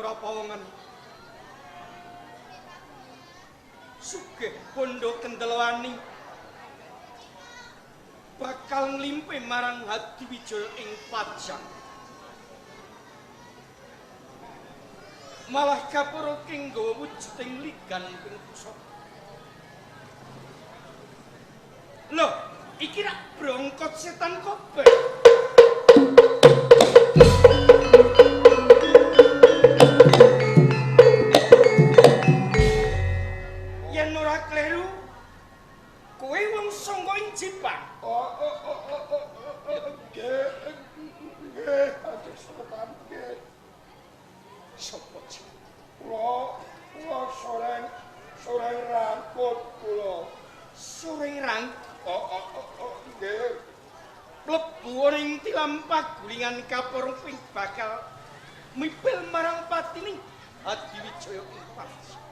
Gapura pawongan. Sugih bondo kendelwani bakal nglimpe marang Hadiwijaya ing Pajang. Malah gapura king nggawa wujuding ligan ping pusaka. Loh, iki rak brongkot setan kobek. Yen ora kleru, kowe wong sangka ing Jepang. Oh, nggih, nggih, Kanjeng Sultan nggih. Sopo jenenge? Kula soreng rangkut kula. Soreng rangkut. Oh, nggih. Mlebu ing tilam pagulingan kapurung ping bakal mipil marang patining Hadiwijaya ing Pajang.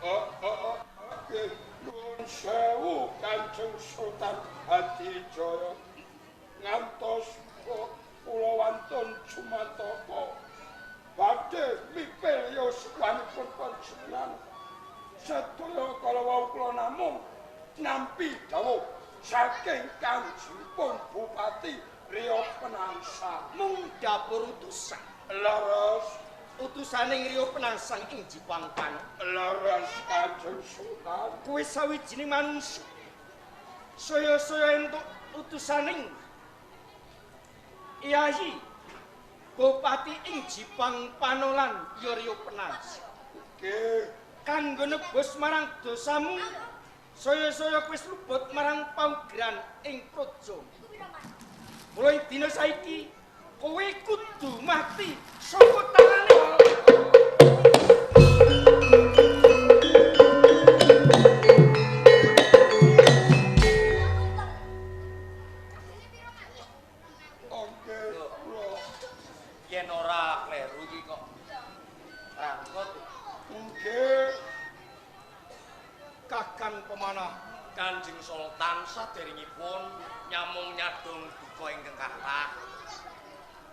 Oh, nggih. Nuwun sewu Kanjeng Sultan Hadiwijaya. Ngantos kula wantun jumantaka badhe mipil yuswanipun panjenengan. Sedaya kala wau kula namung nampi dawuh saking Kanjengipun Bupati Riya Penangsang. Mung dapur utusan. Leres utusane Riya Penangsang ing Jipang Pan. Leres Kanjeng Sultan. Kowe sawijining manungsa saya-saya entuk utusaning Yayi Bupati ing Jipang Panolan ya Riya Penangsang. Nggih. Kanggo nebus marang dosamu, saya-saya kowe luput marang paugeran ing praja. Mulai dina saiki kowe kudu mati saka tangane. Oke, kula. Yen ora kleru iki kok rangkut. Nggih. Kakang Pemanah Kanjeng Sultan saderengipun nyamung nyadong duka ingkang kathah.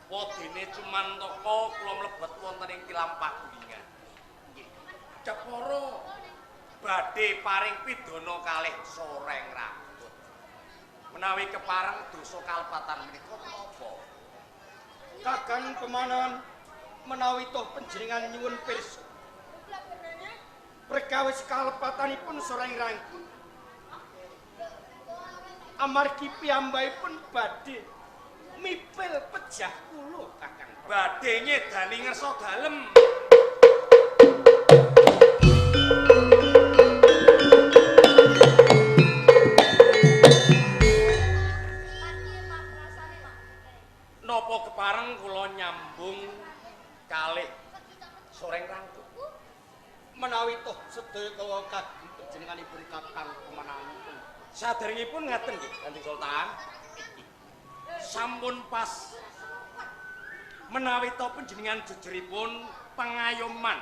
Wedene cumantaka kula mlebet wonten ing tilam pagulingan. Nggih. Jepara badhe paring pidana kalih soreng rambut. Menawi kepareng dosa kalepatan menika menapa? Kakang Pemanah, menawi toh panjenengan nyuwun pirsa perkawis kalepatanipun soreng rangkut amargi piyambakipun badhe mipil pejah kula Kakang. Badhe nyedani ngersa dalem. Napa kepareng kula nyambung kalih soreng rangkut? Menawi toh sedaya kula kagem panjenenganipun Kakang Pemanahipun. Saderengipun ngaten nggih Kanjeng Sultan. Sampun pas menawi to panjenengan jejeripun pengayoman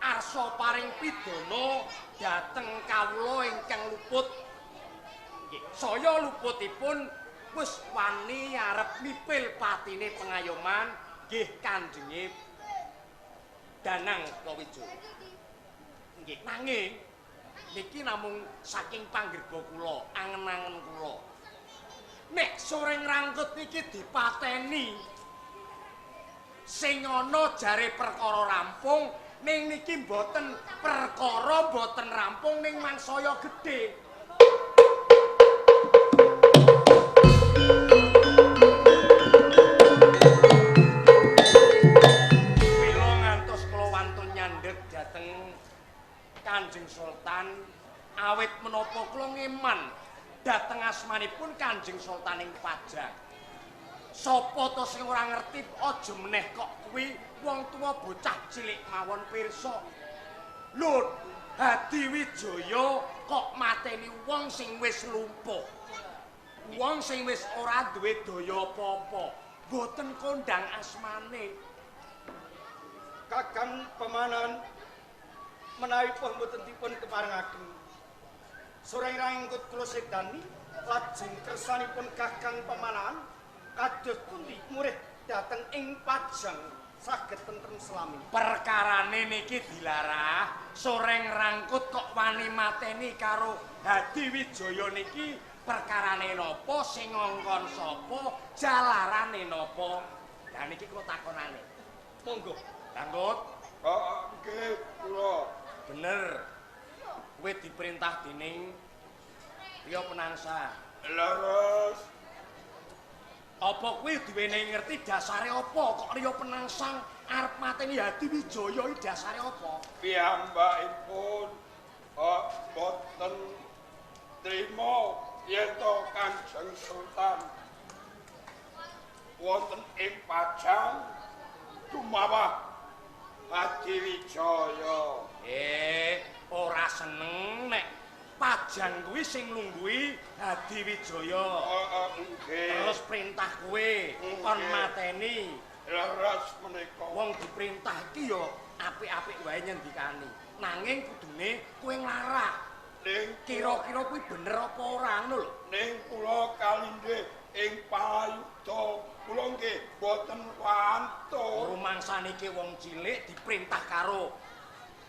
arsa paring pidana dhateng kawula ingkang luput. Nggih, saya luputipun wis wani arep mipil patine pengayoman nggih kanjenge Danang Kawijaya. Nggih, nanging niki namung saking panggerba kula, angen-angen kula. Nek soreng rangkut niki dipateni, sing ana jare perkara rampung, ning niki mboten perkara mboten rampung ning mangsaya gedhe. Mila ngantos kula wantun nyandhek dhateng Kanjeng Sultan, awit menapa kula ngeman dhateng asmanipun Kanjeng Sultan ing Pajang. Sapa to sing ora ngerti aja meneh kok kuwi wong tuwa bocah cilik mawon pirsa. Lho, Hadiwijaya kok mateni wong sing wis lumpuh. Wong sing wis ora duwe daya apa-apa, mboten kondang asmane. Kakang Pemanan, menawi pun mboten dipun keparengaken soreng rangkut kula sedani lajeng kersanipun Kakang Pemanahan kados pundi murih dhateng ing Pajang saged tentrem selami. Perkarane niki dilarah Soreng Rangkut kok wani mateni karo Hadi Wijaya niki perkarane napa, sing ngongkon sapa, jalarane napa? Lah niki kula takonane. Monggo. Rangkut. Heeh, nggih kula. Bener. Kowe diperintah dening Priya Penangsang. Leres. Apa kuwi duwene ngerti dasare apa kok Riya Penangsang arep mateni Hadi Wijaya iki dasare apa? Piyambakipun boten trima yen to Kanjeng Sultan wonten ing Pajang tumawah Hadi Wijaya. Ora seneng nek Pajang kuwi sing nglungguhi Hadi Wijaya. Heeh, nggih. Terus perintah kowe kon mateni. Leres menika. Wong diperintah iki ya apik-apik wae nyendikani. Nanging kudune kowe nglarah. Ning kira-kira kuwi bener apa ora ngono lho. Ning kula kalindih ing payuda kula nggih boten wantun. Rumangsane iki wong cilik diperintah karo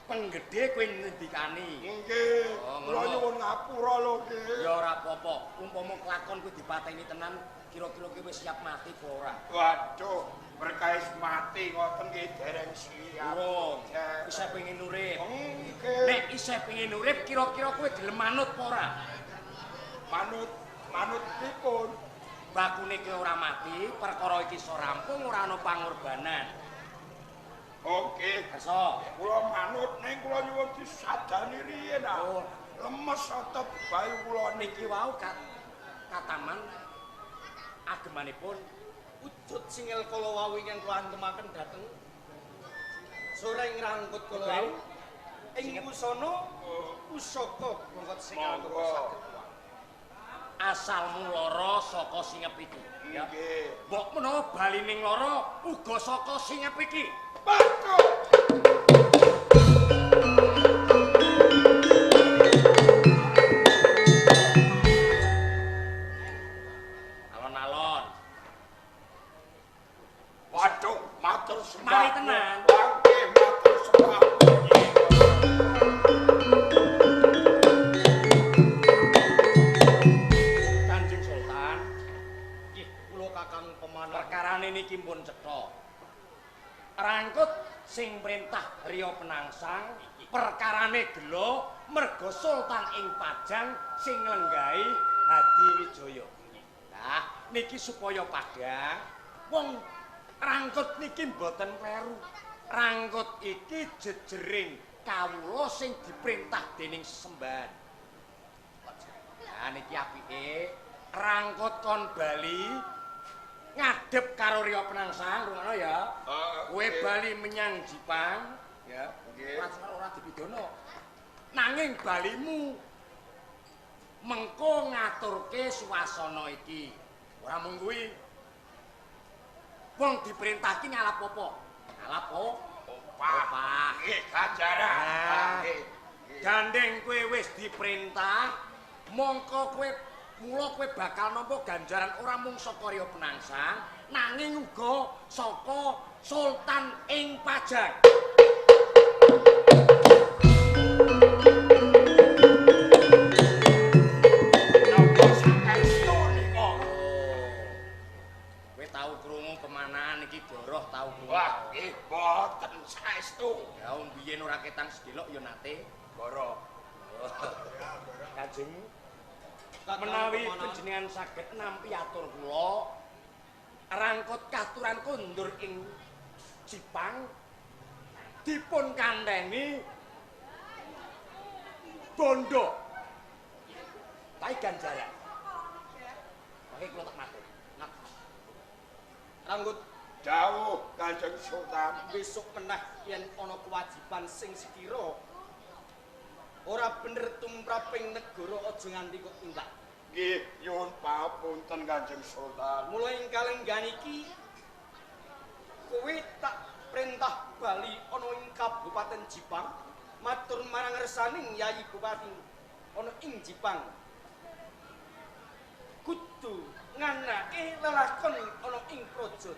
penggede kowe ngendikani. Nggih, kula nyuwun ngapura lho nggih. Ya ora apa-apa, umpama kelakon kowe dipateni tenan, kira-kira kowe wis siap mati apa ora? Waduh, berkais mati ngoten nggih dereng siap. Urung. Isih pengin urip. Nggih. Nek isih pengin urip, kira-kira kowe gelem manut apa ora? Manut, manut pripun? Bakune kowe ora mati, perkara iki iso rampung ora ana pangorbanan. Oke, kersa. Kula manut ning kula nyuwun disadani riyin. Oh, lemes otot bayu kula niki wau kataman agemanipun wujud singel kala wau ingkang kula antemaken dhateng Soreng Rangkut kala wau ing busana pusaka bongkot sing saged asalmu lara saka singep iki. Ya. Nggih. Mbok menawa balining lara uga saka singep iki. Waduh. Alon-alon. Waduh, matur sembah. Mari tenan. Nggih, matur sembah. Kanjeng Sultan, nggih kula Kakang Pemanah. Perkarane niki pun cetha. Rangkut sing perintah Riya Penangsang perkarane gelo merga Sultan ing Pajang sing nglenggahi Hadi Wijaya. Nah, niki supaya padhang wong Rangkut niki mboten kleru. Rangkut iki jejering kawula sing diperintah dening sesembahan. Nah, niki apike Rangkut kon bali ngadep karo Riya Penangsang, rungono ya. Kowe bali menyang Jipang, ya. Nggih. Ora dipidana. Nanging balimu mengko ngaturke swasana iki. Ora mung kuwi. Wong diperintah ki ngalap apa? Ngalap opah. Nggih, ganjaran. Nggih. Gandeng kowe wis diperintah, mongko kowe mula kowe bakal nampa ganjaran ora mung saka Riya Penangsang, nanging uga saka Sultan ing Pajang. Napa saestu nika? Kowe tau krungu pemanahan iki goroh tau krungu. Wah, nggih boten saestu. Ya wong biyen ora ketang sedelok ya nate goroh. Kanjeng menawi panjenengan saged nampi atur kula, Rangkut katuran kondur ing Jipang dipun kanteni bondo tai ganjaran. Mangke kula tak matur. Rangkut dawuh Kanjeng Sultan, besok meneh yen ana kewajiban sing sekira ora bener tumraping negara aja nganti kok tindak. Nggih, nyuwun papunten Kanjeng Sultan. Mula ing kalenggan iki kowe tak perintah bali ana ing Kabupaten Jipang matur marang resaning Yayi Bupati ana ing Jipang. Kudu nganake lelakon ana ing praja.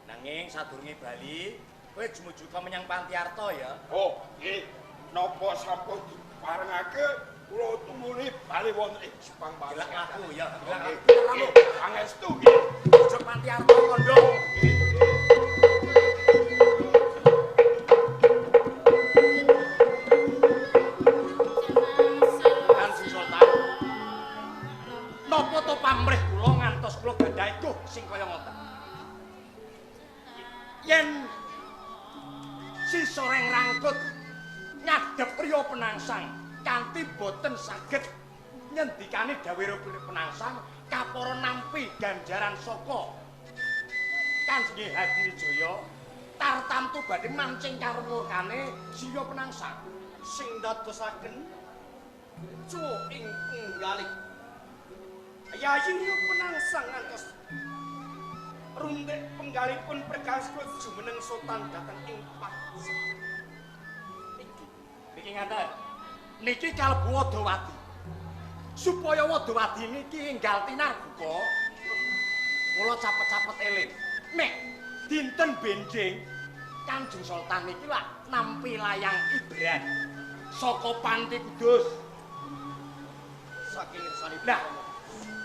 Nanging sadurunge bali, kowe jumujuka menyang Pantiarta ya. Oh, nggih. Napa sampun diparengake kula tumuli bali wonten ing Jepang Mas. Gelak aku ya, gelak aku. Pangestu nggih. Jujuk Pantiarta kandha. Kanjeng Sultan. Napa to pamrih kula ngantos kula gadhahi duh sing kaya ngoten. Yen si Soreng Rangkut ngadhep Riya Penangsang kanthi boten saged nyendikane dawuh Riya Penangsang kapara nampi ganjaran saka Kanjeng Hadiwijaya tartamtu badhe mancing karo murkane si Riya Penangsang sing dadosaken cuwuk ing penggalih Yayi Riya Penangsang ngantos runtik penggalipun perkawis kula jumeneng sultan dhateng ing Pajang. Niki niki ngaten. Niki kalebu Wadawadi. Supaya Wadawadi niki enggal tinarbuka, kula capet-capet eling. Nek dinten benjing Kanjeng Sultan niki lak nampi layang ibran saka Panti Kudus. Saking ngersanipun. Lah,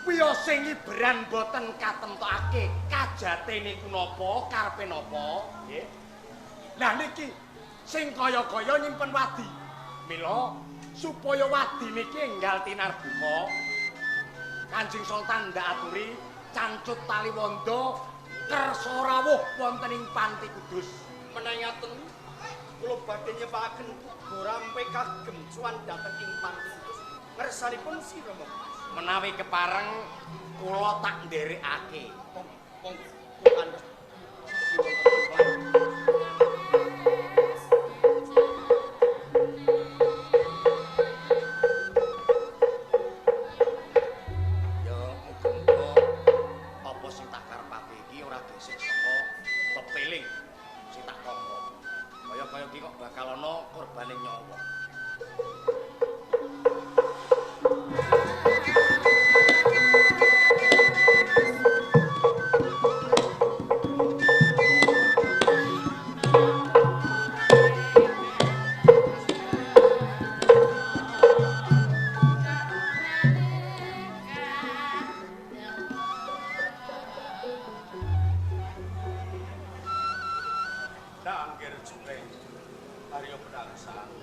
wiyose ngibran boten katemtokake kajate niku napa, karepe napa, nggih. Lah niki sing kaya-kaya nyimpen wadi. Mila supaya wadi niki enggal tinarbuka, Kanjeng Sultan ndak aturi cancut tali wanda kersa rawuh wonten ing Panti Kudus. Menawi ngaten kula badhe nyepakaken borampe kagem cuwan dhateng ing Panti Kudus. Ngersanipun sira monggo. Menawi kepareng kula tak nderekake. Monggo kula kandos. Ya muga-muga apa sing tak karepake iki ora gesek saka pepeling sing tak tampa. Kaya-kaya iki kok bakal ana korbane nyawa.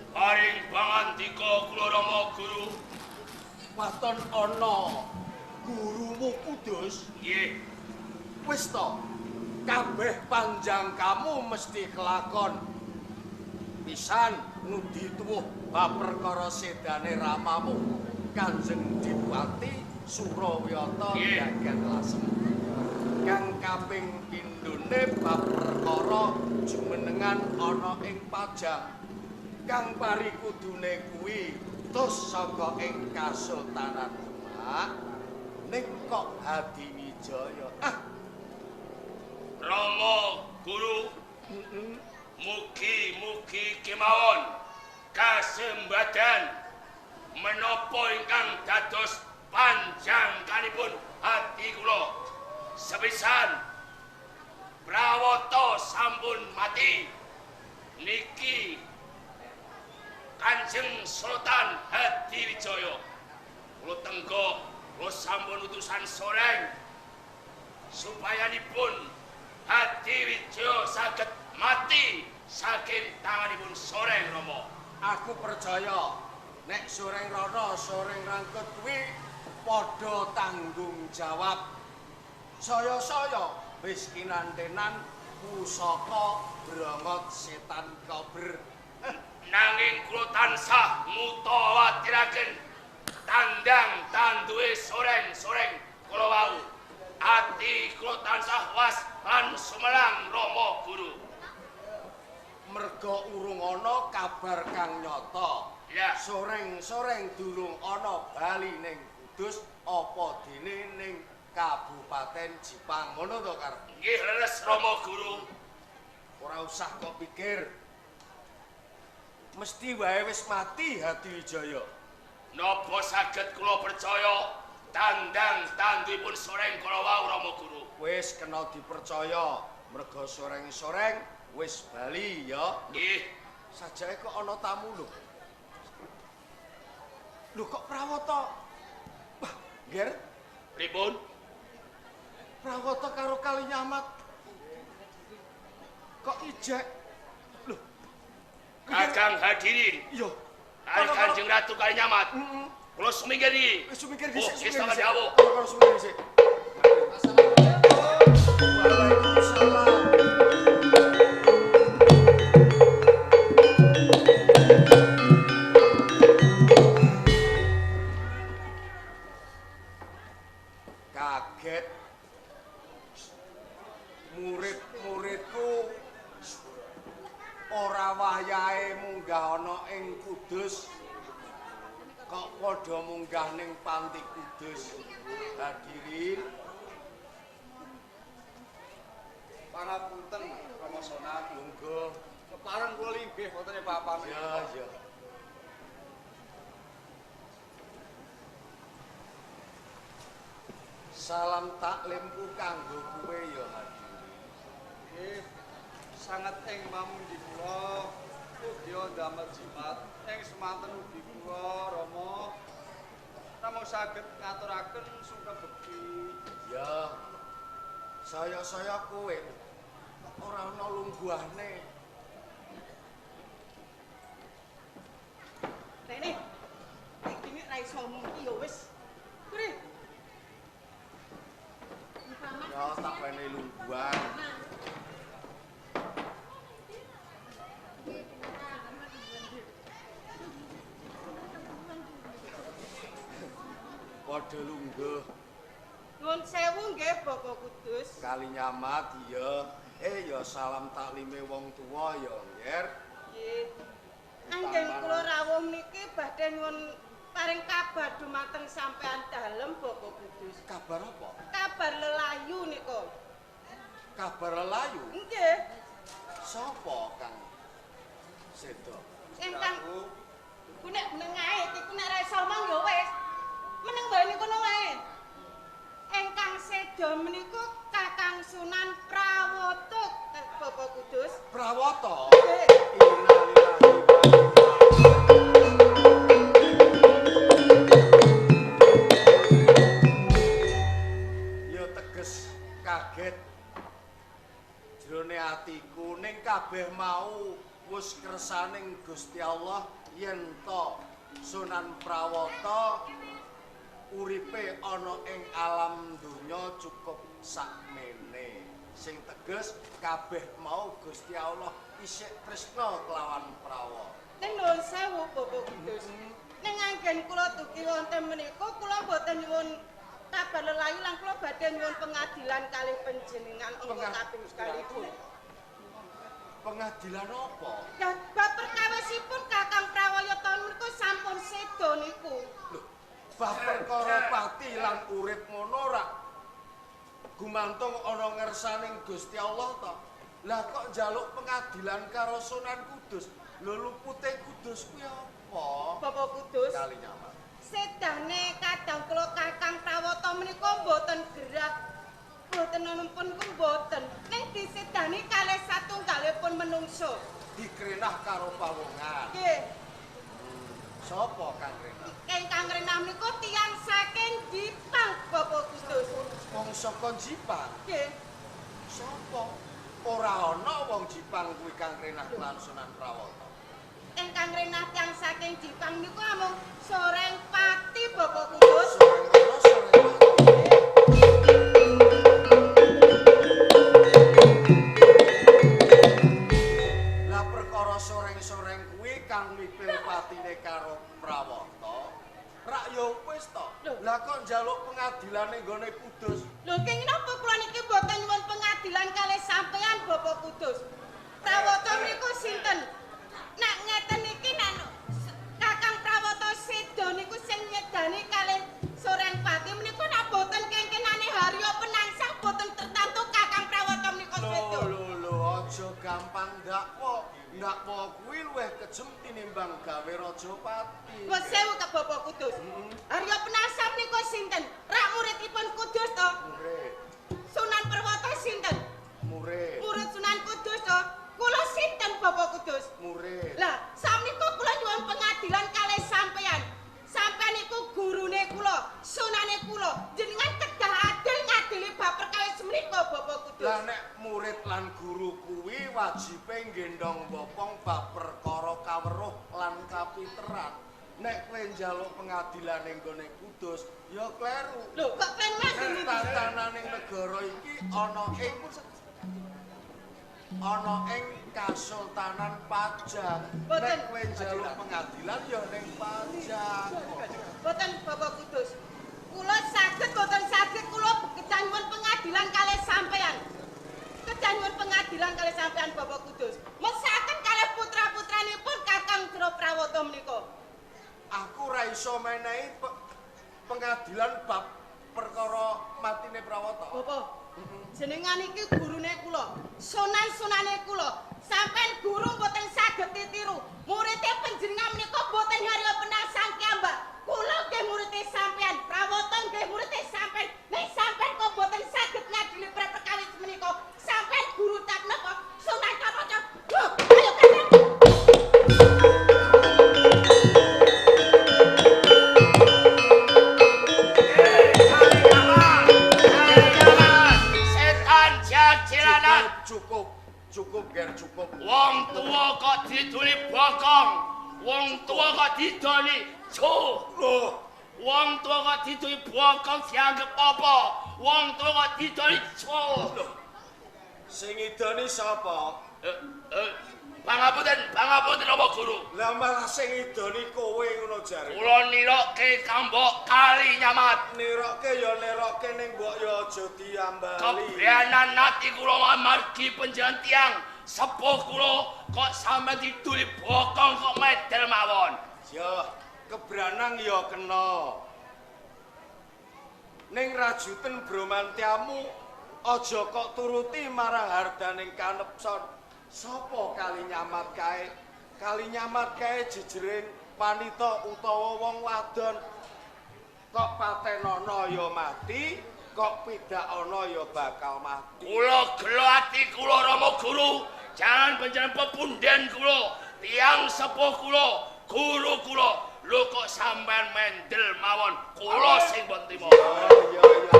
Paring pangandika kula Rama Guru. Waton ana gurumu Kudus. Nggih. Wis to. Kabeh panjang kamu mesti kelakon. Pisan ngudi tuwuh bab perkara sedane ramamu Kanjeng Dipati Surawiyata Gagan Lasem. Kang kaping pindhone bab perkara jumenengan ana ing Pajang. Kang parikudune kuwi tus saka ing Kasultanan Demak ning kok Hadiwijaya. Ah. Rama Guru, mugi-mugi kemawon kasembadan menapa ingkang dados panjangkanipun ati kula. Sepisan Prawata sampun mati niki Kanjeng Sultan Hadiwijaya. Kula tenggo kula sampun utusan Soreng supayanipun Hadiwijaya saged mati saking tanganipun Soreng Rama. Aku percaya nek Soreng Rana, Soreng Rangkut kuwi padha tanggung jawab. Saya-saya wis kinantenan pusaka brongot setan kober. Nanging kula tansah mutawatiraken tandang tanduwe soreng-soreng kula wau. Ati kula tansah was lan sumelang Rama Guru. Merga urung ana kabar kang nyata. Ya. Soreng-soreng durung ana bali ning Kudus apa dene ning Kabupaten Jipang. Ngono to karep? Nggih leres Rama Guru. Ora usah kok pikir. Mesti wae wis mati Hadiwijaya. Napa saged kula percaya tandang tanduipun Soreng kala wau Rama Guru? Wis kena dipercaya. Merga soreng-soreng wis bali ya. Nggih. Sajake kok ana tamu lho. Lho kok Prawata? Wah, Nger. Pripun? Prawata karo Kalinyamat. Kok ijek? Lho. Kakang hadirin. Iya. Kanjeng Ratu Kalinyamat. Heeh. Kula sumingkir iki. Wis sumingkir dhisik. Sumingkir dawuh. Kula sumingkir dhisik. Assalamualaikum. Waalaikumsalam. Kaget. Murid-muridku ora wayahe munggah ana ing Kudus. Kok padha munggah ning panti Kudus. Hadirin. Pangapunten Rama Sonan, monggo. Kepareng kula linggih wonten ing papan. Ya, ya. Salam taklimku kanggo kowe ya hadirin. Nggih. Sanget ing mamundi kula ugi ndamel jimat ing semanten ugi kula Rama namung saged ngaturaken sungkem bekti. Ya. Saya-saya kowe ora ana lungguhane. Rene. Iki nek ra iso omong ki ya wis. Kuri. Ya tak wenehi lungguhan. Padha lungguh. Nuwun sewu nggih Bapak Kudus. Kalinyamat ya. Ya salam taklime wong tuwa ya, Nger. Nggih. Anggen kula rawuh niki badhe nyuwun paring kabar dumateng sampean dalem Bapak Kudus. Kabar apa? Kabar lelayu nika. Kabar lelayu? Nggih. Sapa kang sedo? Ingkang ku nek meneng ae, iku nek ra iso omong ya wis. Meneng wae niku ngono wae. Ingkang sedo menika Kakang Sunan Prawata Bapak Kudus. Prawata? Nggih. Innalillahi wa inna. Ya teges kaget jrone atiku ning kabeh mau wis kersaning Gusti Allah yen to Sunan Prawata uripe ana ing alam donya cukup sakmene. Sing teges kabeh mau Gusti Allah isih tresna kelawan Prawata. Ning nuwun sewu Bapak Kudus. Ning anggen kula dugi wonten menika kula boten nyuwun kabar lelayu lan kula badhe nyuwun pengadilan kalih panjenengan angka kaping sekalipun. Pengadilan apa? Lah bab perkawisipun Kakang Prawayata menika sampun seda niku. Lho, bab perkara pati lan urip ngono ra gumantung ana ngersaning Gusti Allah ta. Lah kok njaluk pengadilan karo Sunan Kudus? Lho lupute Kudus kuwi apa? Bapak Kudus. Kalinyamat. Sedane kadang kula Kakang Prawata menika mboten gerah. Mboten nonton ku mboten. Ning disedani kalih satunggalipun menungso. Dikrenah karo pawongan. Nggih. Sapa kang renah? Ingkang renah menika tiyang saking Jipang Bapak Kudus. Wong saka Jipang? Nggih. Sapa? Ora ana wong Jipang kuwi kang renah lan Sunan Prawata. Ingkang renah tiyang saking Jipang niku amung Soreng Pati Bapak Kudus. Soreng ana Soreng Pati. Lah perkara soreng-soreng kuwi kang mipil patine karo Prawata. Rak ya wis to. Lah kok njaluk pengadilane nggone Kudus? Lho kenging napa kula niki mboten nyuwun pengadilan kalih sampean Bapak Kudus. Prawata mriku sinten? Nek ngeten iki nek Kakang Prawata seda niku sing nyedani kalih Soreng Pati menika nek boten kengkenane Harya Penangsang boten tertantu Kakang Prawata menika seda. Lho lho aja gampang ndakwa. Ndakwa kuwi luwih kejem tinimbang gawe raja pati. Nuwun sewu ka Bapak Kudus. Harya Penangsang menika sinten? Rak muridipun Kudus to? Murid. Sunan Prawata sinten? Murid. Lan guru kuwi wajibe nggendhong bopong bab perkara kaweruh lan kapiteran. Nek kowe njaluk pengadilan ning gone Kudus, ya kleru. Lho, kok kleru Mas? Tatananing negara iki ana ing Kasultanan Pajang. Nek kowe njaluk pengadilan ya ning Pajang. Boten Bapak Kudus. Kula saged boten saged kula kedah nyuwun pengadilan kalih sampean. Kedah nyuwun pengadilan kalih sampean Bapak Kudus. Mesaken kalih putra-putranipun Kakang Jero Prawata menika. Aku ora iso menehi pengadilan bab perkara matine Prawata. Bapak, jenengan iki gurune kula, sunan-sunane kula. Sampeyan guru mboten saged ditiru. Murite panjenengan menika mboten harya penasang kiambak. Kula nggih murite sampeyan, Prawata nggih murite sampeyan. Nek sampeyan kok mboten saged ngadili perkawis menika, sampeyan guru tak napa? Sunan Kapaca. Ayo Kakang. Cukup, ger, cukup. Wong tuwa kok diduli bokong, wong tuwa kok didoli cuk. Wong tuwa kok diduli bokong dianggep apa? Wong tuwa kok didoli cuk. Sing idoni sapa? Pangapunten, pangapunten apa guru? Lah malah sing idoni kowe ngono jare. Kula nirokke kambok kali nyamat. Nirokke ya nirokke ning mbok ya aja diambali. Kebranan ati kula amargi panjenengan tiyang sepuh kula kok sampe diduli bokong kok medel mawon. Ya, kebranang ya kena. Ning rajuten bromantyamu aja kok turuti marang hardaning kanepson. Sapa kali nyamat kae? Kali nyamat kae jejering wanita utawa wong wadon. Kok patenono ya mati, kok pidakana ya bakal mati. Kula gelo ati kula Rama Guru, jangan panjenengan pepunden kula, tiyang sepuh kula, guru kula. Lho kok sampean mendel mawon, kula sing mboten trima. Ya ya.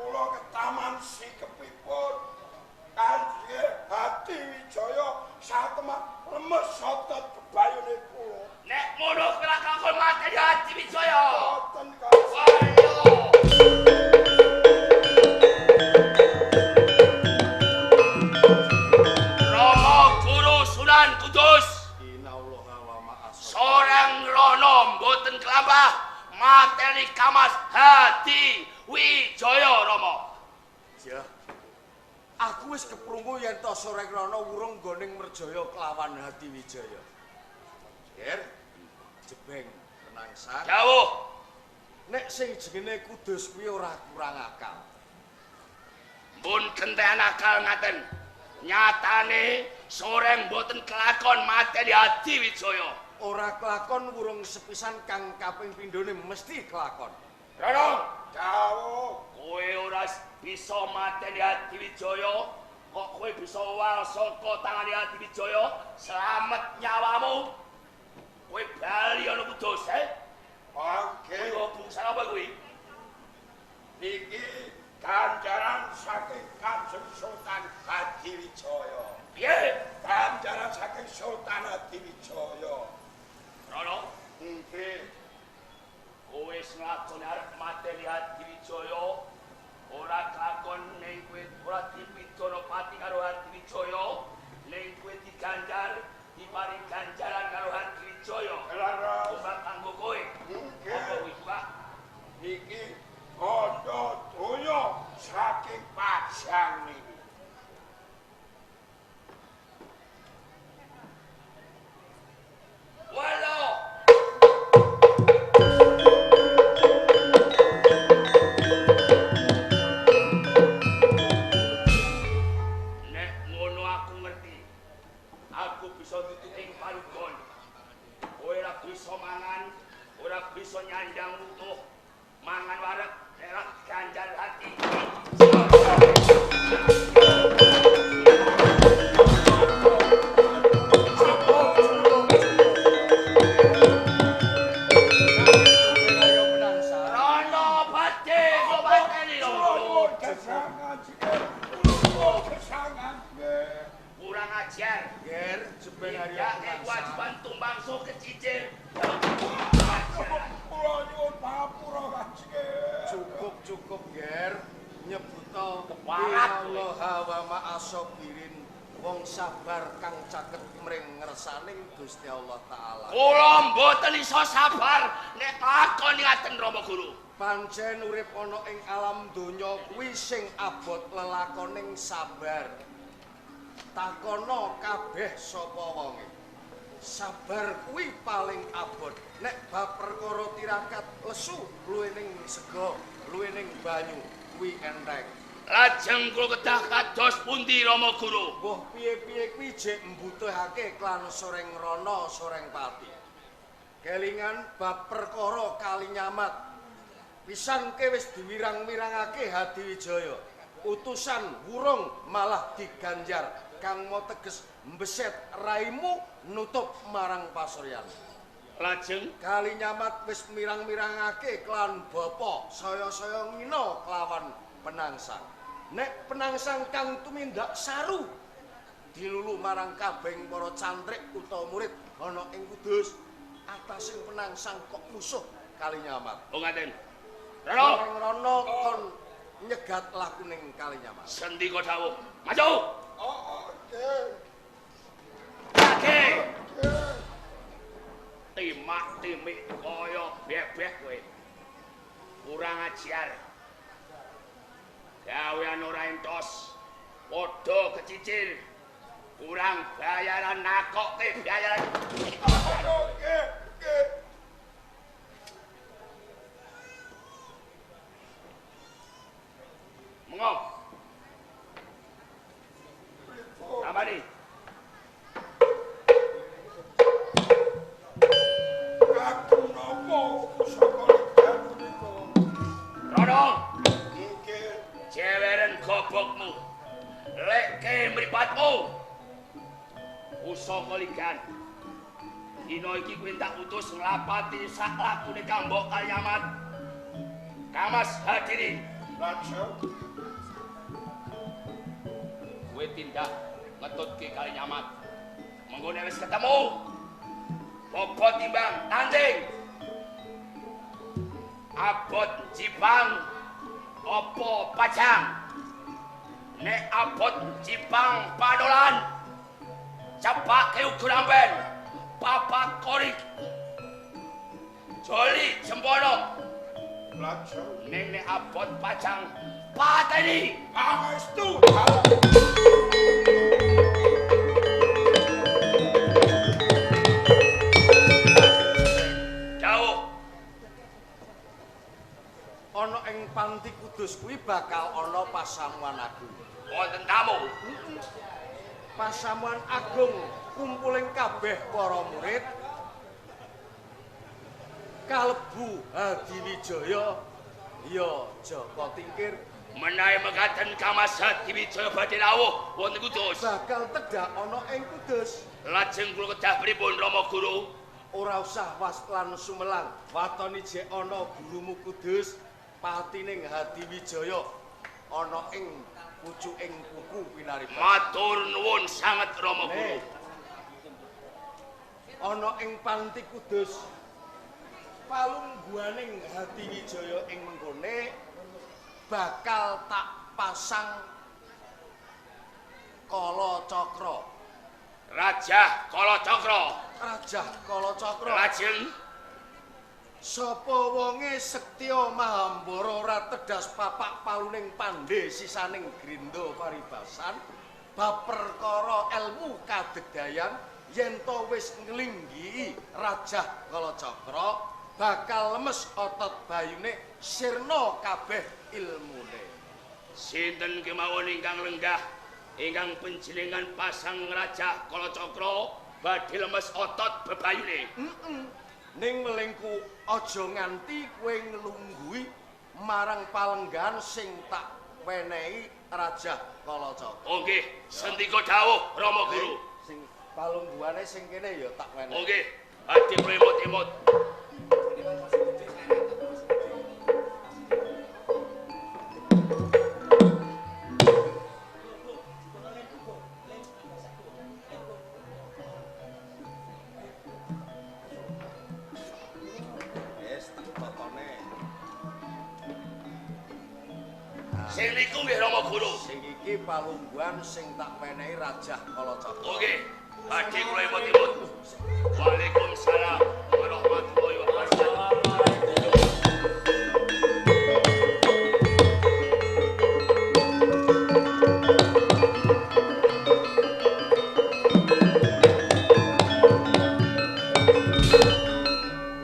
Kula ketaman sikepipun Kanjeng Hadiwijaya satemah lemes otot bebayune kula. Nek ngono kowe lakon mateni Hadiwijaya. Boten Kanjeng. Rama Guru Sunan Kudus. Soreng Rono mboten kelambah mateni Kamas Hadiwijaya Rama. Ya. Aku wis keprungu yen to Soreng Rono wurung nggoning Merjaya kelawan Hadiwijaya. Ger, jebeng penangsang. Dawuh. Nek sing jenenge Kudus kuwi ora kurang akal. Mbun gentean akal ngaten. Nyatane Soreng mboten kelakon mateni Hadiwijaya. Ora kelakon wurung sepisan kang kaping pindhone mesti kelakon. Rono, dawuh. Kowe ora bisa mateni Hadiwijaya, kok kowe bisa wal saka tangane Hadiwijaya, slamet nyawamu. Kowe bali ana Kudus, eh? Oke. Kowe bungsan apa kuwi? Niki ganjaran saking Kanjeng Sultan Hadiwijaya. Piye? Ganjaran saking Sultan Hadiwijaya. Rono, nggih. Kowe wis nglakoni arep mateni Hadiwijaya, ora kelakon ning kowe ora dipidana pati karo Hadiwijaya, ning kowe diganjar, diparing ganjaran karo Hadiwijaya. Leres. Obat kanggo kowe. Nggih. Apa kuwi, Pak? Niki bondo donya saking Pajang niki. Walo. Nek ngono aku ngerti. Aku bisa tutup ing palugon. Kowe ora bisa mangan, ora bisa nyandang utuh. Mangan wareg ora ganjar hati. Rono badhe kula pateni lho. Kurang ajar. Ger, jebeng Arya Ya Penangsang. kewajiban tumbang so kecicil. Kula nyuwun pangapura Kanjeng. Cukup cukup Ger, nyebuta Keparat kowe. Allah wa ma'asabirin wong sabar kang caket mring ngersaning Gusti Allah taala. Kula mboten iso sabar nek lakon ngaten Rama Guru. Pancen urip ana ing alam donya kuwi sing abot lelakoning sabar. Takono kabeh sapa wonge. Sabar kuwi paling abot. Nek bab perkara tirakat lesu luwe ning sega, luwe ning banyu kuwi enteng. Lajeng kula kedah kados pundi Rama Guru? Mbuh piye-piye kuwi jek mbutuhake klan Soreng Rono Soreng Pati. Kelingan bab perkara Kalinyamat. Pisanke wis diwirang-wirangake Hadiwijaya. Utusan wurung malah diganjar kang mau teges mbeset raimu nutup marang pasuryan. Lajeng Kalinyamat wis mirang-mirangake klan bapa saya-saya ngina kelawan penangsang. Nek penangsang kang tumindak saru dilulu marang kabeh para cantrik utawa murid ana ing Kudus, atasing penangsang kok musuh Kalinyamat. oh ngaten. Rono, Rono kon nyegat lakuning Kalinyamat. sendika dawuh. Maju. Oh, nggih. Kake. Timak-timik kaya bebek kowe. Kurang ajar. Gawean ora entos. Padha kecicil. Kurang bayaran nakokke bayaran. Nggih, nggih. Mengo. Tambani. Kagem napa pusaka ligan punika? Rono, Nggih. ceweren gobokmu. Leke mripatmu. Pusaka ligan. Dina iki kowe tak utus nglapati sak lakune kambok Kalyamat. Kamas hadirin. Lajeng kowe tindak ngetutke kali nyamat. Mengko nek wis ketemu bobot timbang tanding. Abot Jipang apa Pajang? Nek abot Jipang panolan cepake uga ramben papat korik joli jempono. Lajeng ning nek abot Pajang pateni. Pangestu. Jauh. Ana ing Panti Kudus kuwi bakal ana pasamuan agung. Wonten tamu. Pasamuan agung kumpuling kabeh para murid kalebu Hadiwijaya ya Jaka Tingkir. Menawi mekaten Kamas Hadiwijaya badhe rawuh wonten Kudus. Bakal tedhak ana ing Kudus. Lajeng kula kedah pripun Rama Guru? Ora usah was lan sumelang, watoni jek ana gurumu Kudus, patining Hadiwijaya ana ing pucuking kuku pinariban. Matur nuwun sanget Rama Guru. Ana ing Panti Kudus palungguhaning Hadiwijaya ing mengkone bakal tak pasang Kalacakra. Rajah Kalacakra. Rajah Kalacakra. Lajeng sapa wonge sektya mahambara ora tedhas papak paluning pandhe sisaning grindha paribasan bab perkara elmu kadegdayan yen to wis nglinggihi Rajah Kalacakra bakal lemes otot bayune sirna kabeh ilmune. Sinten kemawon ingkang lenggah ingkang panjenengan pasang Rajah Kalacakra badhe lemes otot bebayune. Ning melingku aja nganti kowe nglungguhi marang palenggahan sing tak wenehi Rajah Kalacakra. Oh nggih, sendika dawuh Rama Guru. Sing palungguhane sing kene ya tak wenehi. Oh nggih, badhe emot-emot. Sing niku nggih Rama Guru. Sing iki palungguhan sing tak menehi Rajah Kalacakra. Oke, badhe kula emot-emot. Waalaikumsalam warahmatullahi wabarakatuh.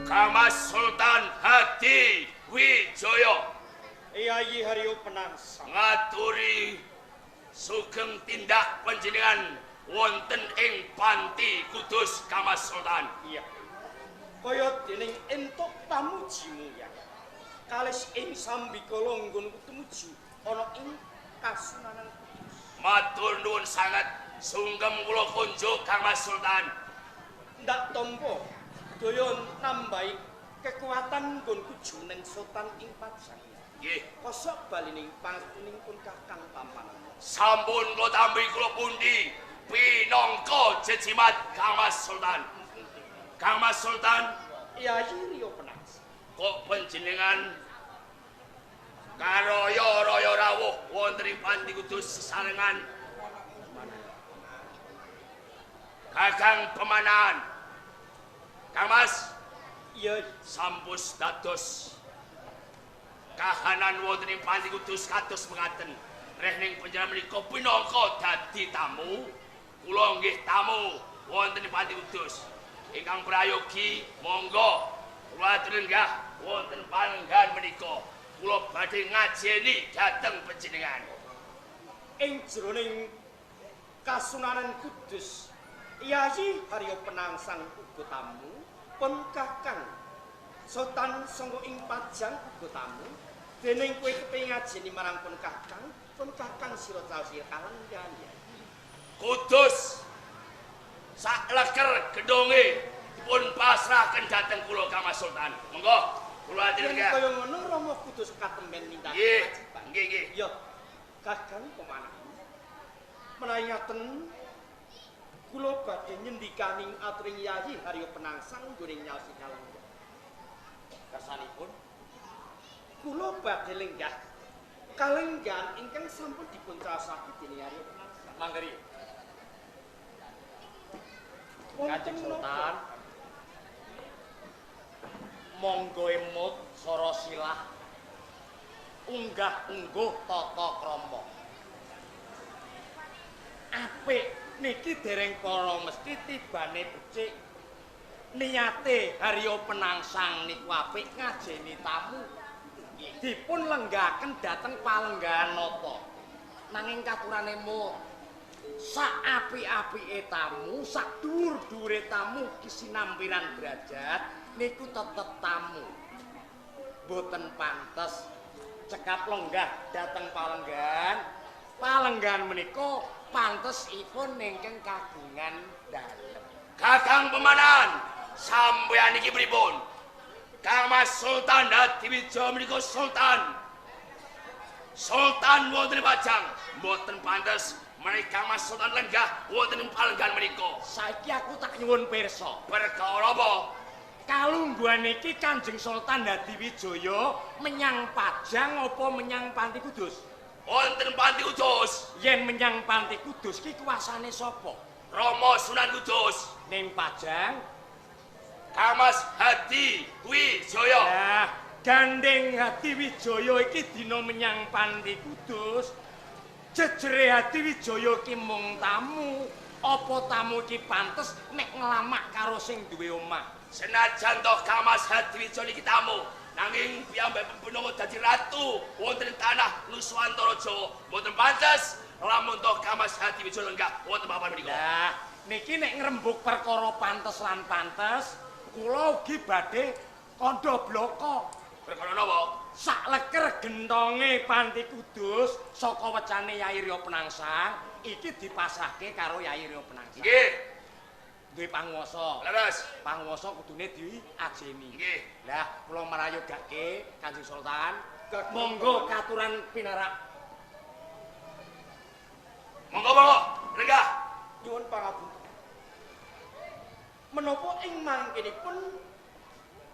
Kamas Sultan Hadi Wijaya. Yayi Haryo Penangsang ngaturi sugeng tindak panjenengan wonten ing Panti Kudus Kamas Sultan. Iya. Kaya dening entuk pamujimu ya. Kalis ing sambikala nggonku tumuju ana ing Kasunanan Kudus. Matur nuwun sanget sungkem kula kunjuk Kamas Sultan. Ndak tampa daya nambahi kekuatan nggonku jumeneng Sultan ing Pajang. Nggih. Kosok balining pangestuning pun Kakang Paman. Sampun kula tampi kula pundi pinangka jejimat Kamas Sultan. Kamas Sultan, Yayi Riyo Penangsang. Kok panjenengan karaya-raya rawuh wonten ing Panti Kudus sesarengan Kakang Pemanahan. Kang Mas, iya sampus dados kahanan wonten ing Panti Kudus kados mekaten. Rehning panjenengan menika pinangka dadi tamu, kula nggih tamu wonten ing Panti Kudus. Ingkang prayogi monggo kula aturi lenggah wonten palenggahan menika. Kula badhe ngajeni dhateng panjenengan. Ing jroning Kasunanan Kudus, Yayi Haryo Penangsang uga tamu, pun Kakang Sultan sangka ing Pajang uga tamu, dening kowe kepengin ngajeni marang pun Kakang sira caos kalenggahan ya. Kudus sak leker gedhonge dipun pasrahaken dhateng kula Kang Mas Sultan. Monggo kula aturi lenggah. Kaya ngono Rama Kudus katemben nindakaken kewajiban. Nggih, nggih. Ya. Kakang pemanah. Menawi ngaten kula badhe nyendikaning aturing Yayi Haryo Penangsang nggone nyaosi kalenggan. Kersanipun kula badhe lenggah kalenggan ingkang sampun dipun caosake dening Haryo Penangsang. Manggeri. Kanjeng Sultan. Monggo emut sora silah. Unggah-ungguh tata krama. Apik niki dereng para mesti tibane becik. Niate Haryo Penangsang niku apik ngajeni tamu. Dipun lenggahaken dhateng palenggahan nata. Nanging katurane mut sak apik-apike tamu, sak dhuwur-dhuwure tamu kisinampiran derajat niku tetep tamu. Mboten pantes cekap lenggah dhateng palenggahan. Palenggahan menika pantesipun ingkang kagungan dalem. Kakang Pemanan, sampeyan iki pripun? Kang Mas Sultan Hadiwijaya menika sultan. Sultan wonten Pajang, mboten pantes menawi Kang Mas Sultan lenggah wonten ing palenggahan menika. Saiki aku tak nyuwun pirsa. Perkara apa? Kalungguhan iki Kanjeng Sultan Hadiwijaya menyang Pajang apa menyang Panti Kudus? Wonten Panti Kudus. Yen menyang Panti Kudus ki kuasane sapa? Rama Sunan Kudus. Ning Pajang Kang Mas Hadiwijaya. Lah, gandeng Hadiwijaya iki dina menyang Panti Kudus. Jejere Hadiwijaya ki mung tamu. Apa tamu iki pantes nek nglamak karo sing duwe omah? Senajan toh Kang Mas Hadiwijaya niki tamu, nanging piyambakipun punapa dadi ratu wonten tanah Nuswantara Jawa. Mboten pantes lamun toh Kang Mas Hadiwijaya lenggah wonten papan menika. Lah, niki nek ngrembug perkara pantes lan pantes, kula ugi badhe kandha blaka. Perkara napa? Sak leker gentonge Panti Kudus saka wecane Yai Ryo Penangsang iki dipasrahke karo Yai Ryo Penangsang. Nggih. Duwe panguwasa. Leres. Panguwasa kudune diajeni. Nggih. Lah, kula marayogake Kanjeng Sultan. Monggo katuran pinarak. Monggo, monggo. Lenggah. Nyuwun pangapunten. Menapa ing mangkenipun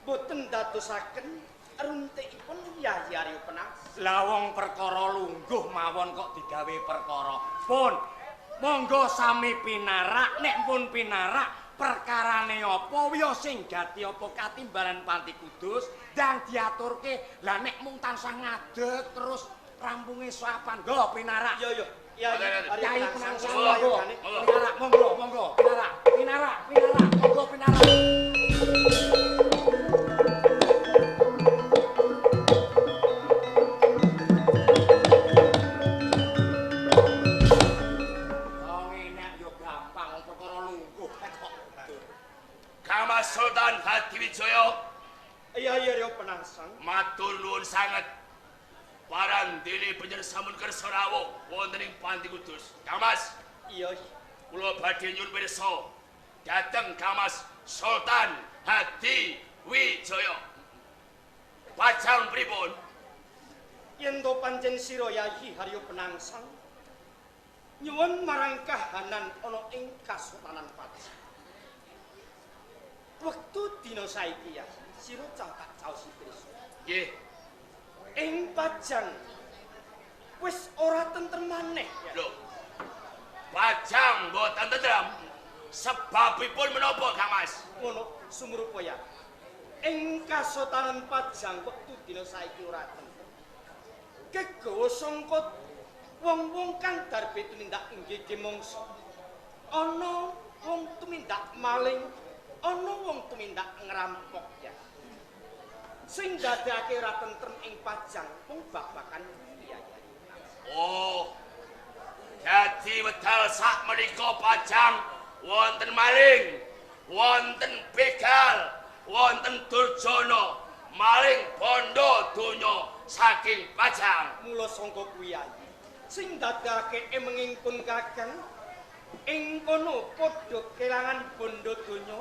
boten dadosaken runtikipun Yayi Haryo Penangsang? Lah wong perkara lungguh mawon kok digawe perkara. Pun monggo sami pinarak, nek pun pinarak perkarane apa wiya sing gati apa katimbalan Panti Kudus ndang diaturke. Lah nek mung tansah ngadeg terus rampunge sapan. Nggo pinarak. Iya, iya. Yayi Penangsang monggo. Pinarak monggo, monggo. Pinarak, pinarak, pinarak, monggo pinarak. Sultan Hadiwijaya. Iya, iya, Ryo Penangsang. Matur nuwun sanget. Parandene panjenengan sampun kersa rawuh wonten ing Panti Kudus. Kang Mas. Iya. Kula badhe nyuwun pirsa dhateng Kang Mas Sultan Hadiwijaya. Pajang pripun? Yen to pancen sira Yayi Haryo Penangsang nyuwun marang kahanan ana ing Kasultanan Pajang. Wektu dina saiki ya, sira cah tak caosi pirsa. Nggih. Ing Pajang wis ora tentrem maneh ya. Lho. Pajang mboten tentrem. Sebabipun menapa, Kang Mas? Ngono sumrupa ya. Ing Kasultanan Pajang wektu dina saiki ora tentrem. Kegawa sangka wong-wong kang darbe tumindak inggih mangsa. Ana wong tumindak maling, ana wong tumindak ngrampok ya. Sing dadekake ora tentrem ing Pajang mung babagan kuwi ya. Oh. Dadi wedal sak menika Pajang wonten maling, wonten begal, wonten durjana, maling bondo donya saking Pajang. Mula sangka kuwi ya. Sing dadekake emenging pun Kakang ing kono padha kelangan bondo donya,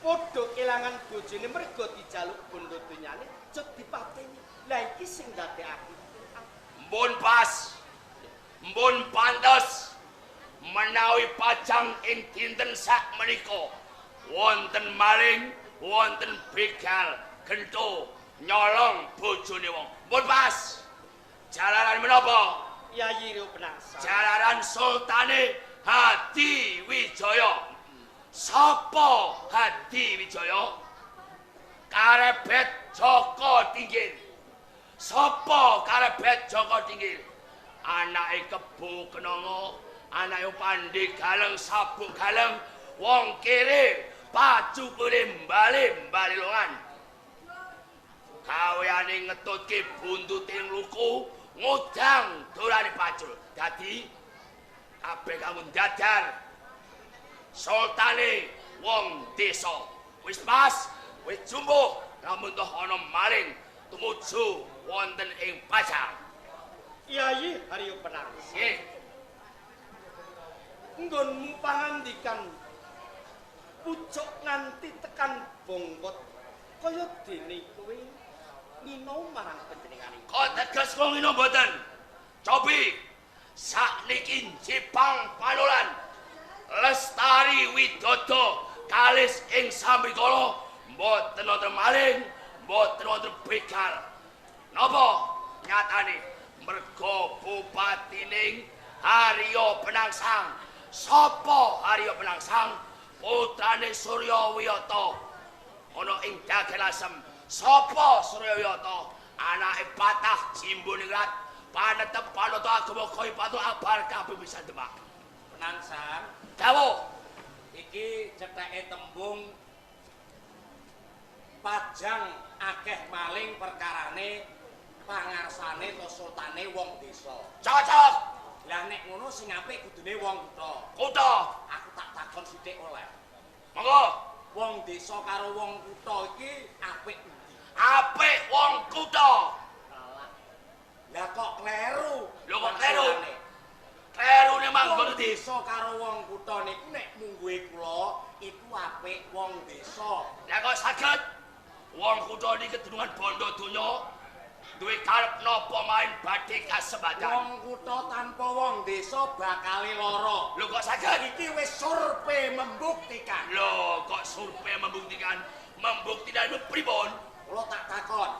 padha kelangan bojone mergo dijaluk bondo donyane jet dipateni. Lah iki sing dadekake Mbun pas. Mbun pantes menawi Pajang ing dinten sak menika wonten maling, wonten begal, gento nyolong bojone wong. Mbun pas. Jalaran menapa? Yayi Rio Penangsang. Jalaran Sultane Hadi Wijaya. Sapa Hadi Wijaya? Karebet Joko Tinggir. Sapa karebet Joko Tinggir? Anake Kebo Kenanga, anake Pandhe Galeng Sabuk Galeng, wong kere pacukure mbale-mbale longan. Gaweane ngetutke buntute ngluku, ngudang dorane pacul. Dadi kabeh kanggo ndadar sultane wong desa. Wis pas, wis jumbuh, lamun toh ana maling tumuju wonten ing Pajang. Yayi Haryo Penangsang. Nggih. Nggonmu pangandikan pucuk nganti tekan bongkot kaya dene kowe ngino marang panjenengane. Kok teges kok ngino mboten? Cobi sakniki Jipang Panolan Lestari Widodo kalis ing sambikala mboten wonten maling, mboten wonten begal. Napa nyatane? Mergo bupatining Haryo Penangsang. Sapa Haryo Penangsang? Putrane Surya Wiyata ana ing Dagen Asem. Sapa Surya Wiyata? Anake Patah Jimbuningrat, panetep panata agama koi patu abar kabeh bisa Demak. Penangsang, dawuh. Iki cetheke tembung Pajang akeh maling perkarane pangarsane to sultane wong desa. Cocok. Lah nek ngono sing apik kudune wong kutha. Kutha. Aku tak takon sithik oleh. Monggo. Wong desa karo wong kutha iki apik endi? Apik wong kutha. Lah kok kleru? Lho kok kleru? Klerune manggon wong desa karo wong kutha niku nek mungguhe kula iku apik wong desa. Lah kok saged? Wong kutha niki kedunungan bondo donya, duwe karep napa main badhe kasempatan. Wong kutha tanpa wong desa bakale lara. Lho kok saged? Iki wis survei membuktikan. Lho kok survei membuktikan? Membuktikan itu pripun? Kula tak takon.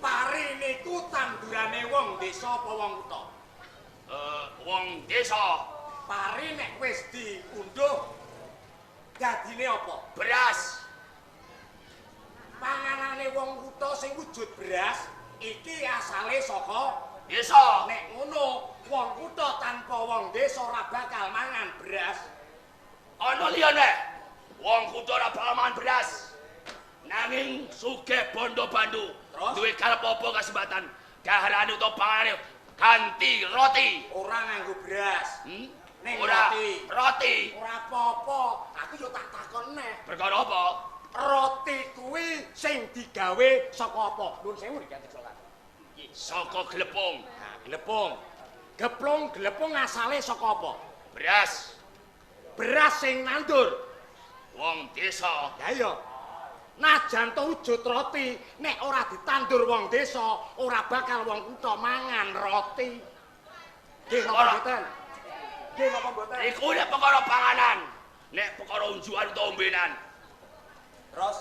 Pari niku tandurane wong desa apa wong kutha? Wong desa. Pari nek wis diunduh dadine apa? Beras. Panganane wong kutha sing wujud beras iki asale saka desa. Nek ngono, wong kutha tanpa wong desa ora bakal mangan beras. Ana liyane. Wong kutha ora bakal mangan beras. Nanging sugih bondo bandu. Duwe karep apa kasempatan? Daharane utawa panganane ganti roti. Ora nganggo beras. Ning roti. Roti. Ora apa-apa. Aku yo tak takon neh. Perkara apa? Roti kuwi sing digawe saka apa? Nuwun sewu niki Kanjeng Sultan. Saka glepung. Nah, glepung. Geplung glepung asale saka apa? Beras. Beras sing nandur wong desa. Ya iya. Najan to wujud roti, nek ora ditandur wong desa, ora bakal wong kutha mangan roti. Nggih napa mboten? Nggih napa mboten? Iku nek perkara panganan, nek perkara unjukan utawa ombenan. Terus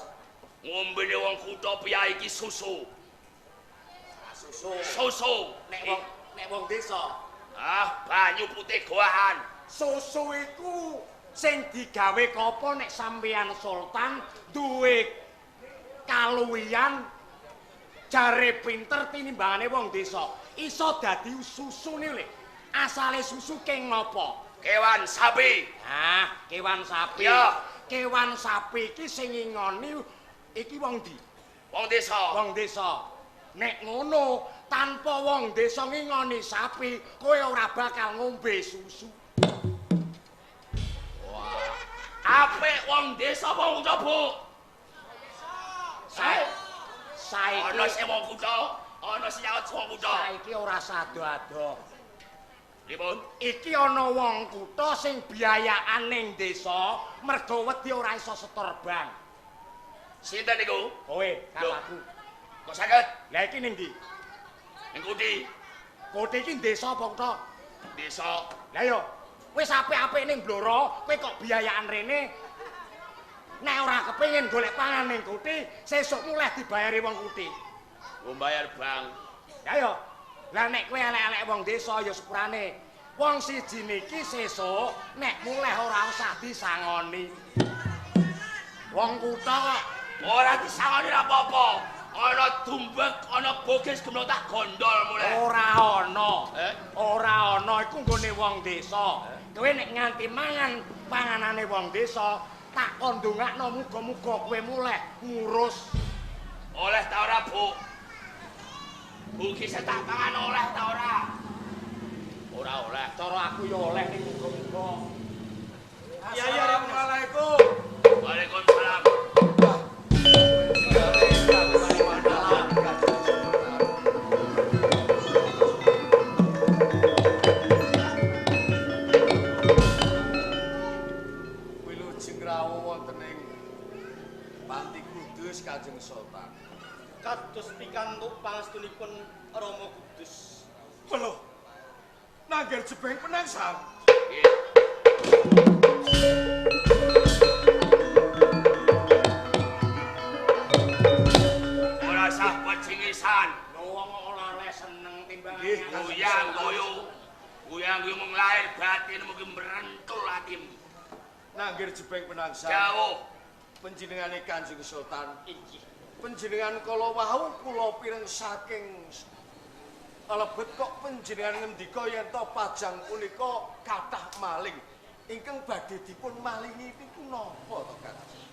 ngombene wong kutha piye iki susu. Susu. Susu. Nek wong desa, ah banyu putih goahan. Susu iku sing digawe apa nek sampeyan sultan duwe kaluwihan jare pinter tinimbangane wong desa. Iso dadi susu niku lho. Asale susu keng napa? Kewan sapi. Ah, kewan sapi. Ya. Kewan sapi iki sing ngingoni iki wong ndi? Wong desa. Wong desa. Nek ngono, tanpa wong desa ngingoni sapi, kowe ora bakal ngombe susu. Wah. Apik wong desa apa wong kutha, Bu? Saiki ana sing wong kutha, ana sing nyaut wong kutha. Saiki ora sado-ado. Pripun? Iki ana wong kutha sing biayaan ning desa mergo wedi ora iso setor bank. Sinten niku? Kowe karo aku. Kok saged? Lah iki ning ndi? Ning Kuti. Kuti iki desa apa kutha? Desa. Lah yo, wis apik-apik ning Blora, kowe kok biayaan rene. Nek ora kepengin golek pangan ning Kuti, sesuk mulih dibayari wong Kuti. Nggo bayar bank. Lah yo. Lah nek kowe elek-elek wong desa ya sepurane. Wong siji niki sesuk nek mulih ora usah disangoni. Wong kutha kok ora disangoni ora apa-apa. Ana dumbek, ana bogis gemlo tak gondol mulih. Ora ana. Ora ana iku nggone wong desa. Kowe nek nganti mangan panganane wong desa, tak kon ndongakno muga-muga kowe mulih ngurus. Oleh ta ora, Bu? Bugis tak pangan oleh ta ora? Ora oleh. Cara aku ya oleh ning muga-muga. Assalamualaikum. Waalaikumsalam. Wilujeng rawuh wonten ing Panti Kudus Kanjeng Sultan. Kados pikantuk pangestunipun Rama Kudus. Lho. Nangger jebeng penangsang. Nggih. Ora sah pecingisan. Lho wong ora oleh seneng timbangane. Guyang guyu. Guyang guyu mung lahir batin mugi mrentul atimu. Nangger jebeng penangsang. Jauh panjenengane Kanjeng Sultan. Inggih. Panjenengan kala wau kula pireng saking lebet kok panjenengan ngendika yen to pajang punika kathah maling. Ingkang badhe dipun malingi niku napa to, Kanjeng?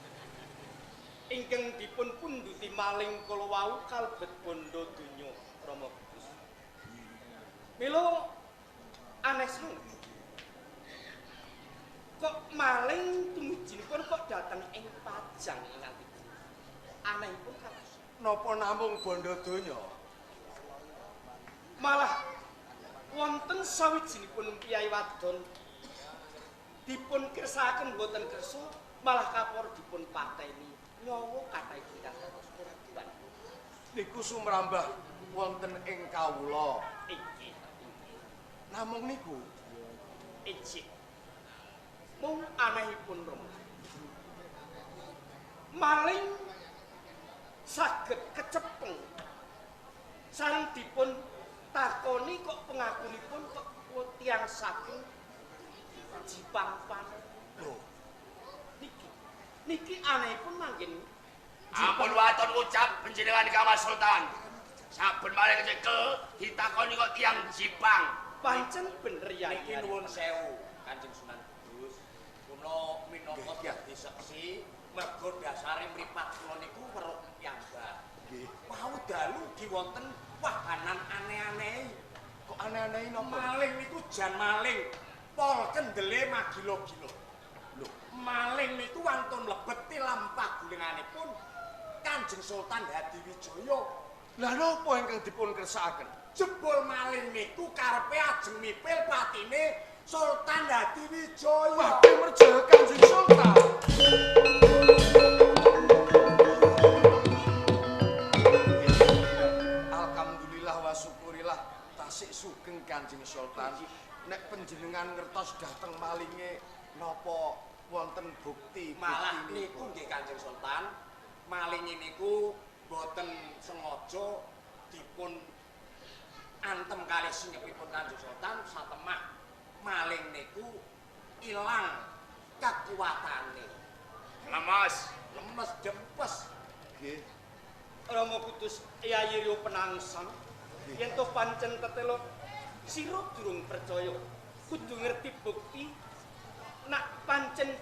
Ingkang dipun pundhuti maling kala wau kalebet bondo donya, Rama Kudus. Mila aneh seneng. Kok maling tumujinipun kok dateng ing pajang ing ati. Anehipun kados napa namung bondo donya? Malah wonten sawijinipun piyai wadon dipun kersakaken boten kersa, malah kapor dipun pateni nyawa kathahipun kados korban. Niku sumrambah wonten ing kawula. Inggih. Namung niku inggih. Mung anehipun Rama. Maling saged kecepeng sareng dipun takoni kok pengakunipun kok tiyang saking Jipang Panen. Lho. Niki niki anehipun manggen. Ampun waton ngucap panjenengan Kang Sultan. Saben maling kecekel ditakoni kok tiyang Jipang. Pancen bener ya. Niki nuwun sewu Kanjeng Sunan Kudus. Kula minangka dadi seksi mergo dasare mripat kula niku weruh piyambak. Nggih. Wau dalu ugi wonten wahanan aneh-aneh. Kok aneh-aneh napa? Maling niku jan maling. Pol kendele magila-gila. Lho, maling niku wantun mlebet tilam pagulinganipun Kanjeng Sultan Hadiwijaya. Lah napa ingkang dipun kersakaken? Jebul maling niku karepe ajeng mipil patine Sultan Hadiwijaya. Badhe merjaha Kanjeng Sultan. Alhamdulillah wa syukurillah tasik sugeng Kanjeng Sultan. Nek panjenengan ngertos dhateng malinge napa wonten bukti? Malah niku nggih Kanjeng Sultan, malinge niku boten sengaja dipun antem kalih sinyepipun Kanjeng Sultan satemah maling niku ilang kekuatane. Lemes, lemes jempes. Nggih. Rama Kudus Yayi Rio penangsang yen to pancen tetelo sira durung percaya kudu ngerti bukti nak pancen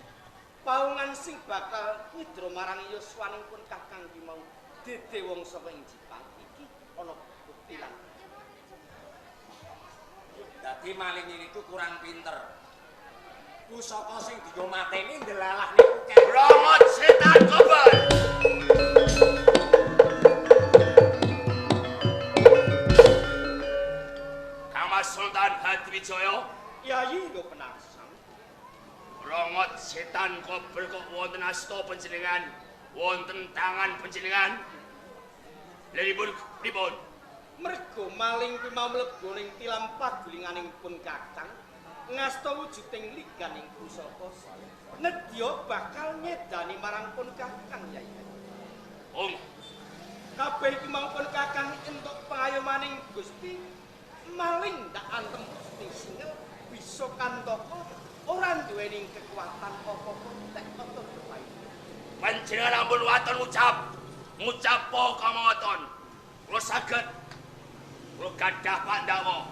paungan sing bakal nyidra marang yuswanipun Kakang ki mau dede wong saka ing Jipang iki ana bukti lan dadi maling niku kurang pinter. Pusaka sing dienggo mateni ndelalah niku Brongot setan kobar. Sultan Hadiwijaya, Yayi lho penangsang. Brongot setan kober kok wonten asta panjenengan, wonten tangan panjenengan. Lha pripun? Mergo maling kuwi mau mlebu ning tilam pagulinganing pun Kakang ngasta wujuding liganing pusaka. Nedya bakal nyedani marang pun Kakang Yai. Om. Kabeh iki mau pun Kakang entuk pangayomaning Gusti, maling ndak antem Gusti singel bisa kantaka ora duweni kekuatan apa-apa tek ata berpayu. Panjenengan ampun waton ngucap. Ngucap apa kamangoton. Kula saged kula gadah pandhawa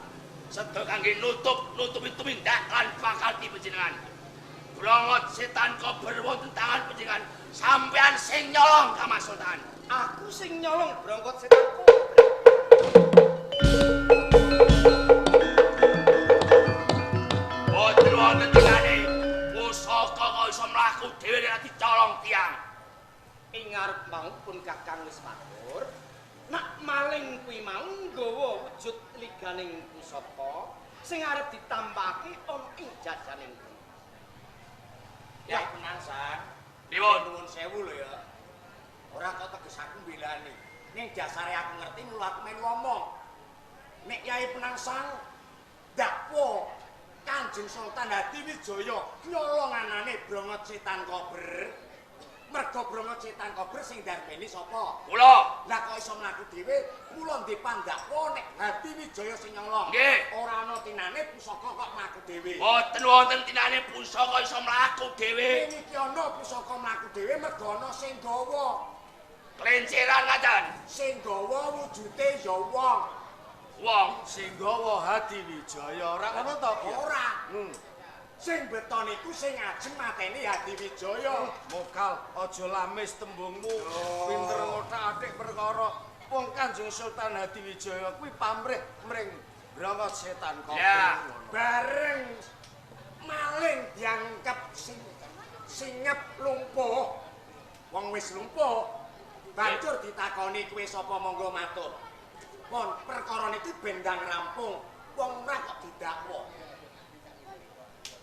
sedaya kangge nutup-nutupi tumindak lan pakalti panjenengan. Brongot setan kober wonten tangan panjenengan. Sampean sing nyolong Kang Mas Sultan. Aku sing nyolong brongkot setan kober. Boten wonten tengane pusaka kok iso mlaku dhewe nek dicolong tiyang. Ing ngarep mau pun Kakang wis matur, nak maling kuwi mau nggawa wujud liganing pusaka sing arep ditampake ana ing jajaning. Ya Penangsang, pripun? Nuwun sewu lho ya. Ora kok teges aku mbelani. Ning dasare aku ngerti mula aku melu ngomong. Nek Yai Penangsang dakwa Kanjeng Sultan Hadiwijaya nyolong anane Brongot Setan Kober. Mergo Brongot Setan Kober sing darbeni sapa? Kula. Lah kok iso mlaku dhewe? Kula ndek pandakwa nek Hadiwijaya sing nyolong. Nggih. Ora ana tinane pusaka kok mlaku dhewe. Mboten wonten tinane pusaka iso mlaku dhewe. Ning iki ana pusaka mlaku dhewe mergo ana sing gawa. Klenceran ngaten. Sing gawa wujude ya wong. Wong sing gawa Hadiwijaya ora ngono to? Ora. Sing beton iku sing ajeng mateni Hadiwijaya. Mokal aja lamis tembungmu. Pinter ngothak-athik perkara. Wong Kanjeng Sultan Hadiwijaya kuwi pamrih mring Brongot Setan Kober. Ya, bareng maling diangkep singep lumpuh. Wong wis lumpuh, banjur ditakoni kuwi sapa monggo matur. Pon perkara niki bendang rampung. Wong ora kok didakwa.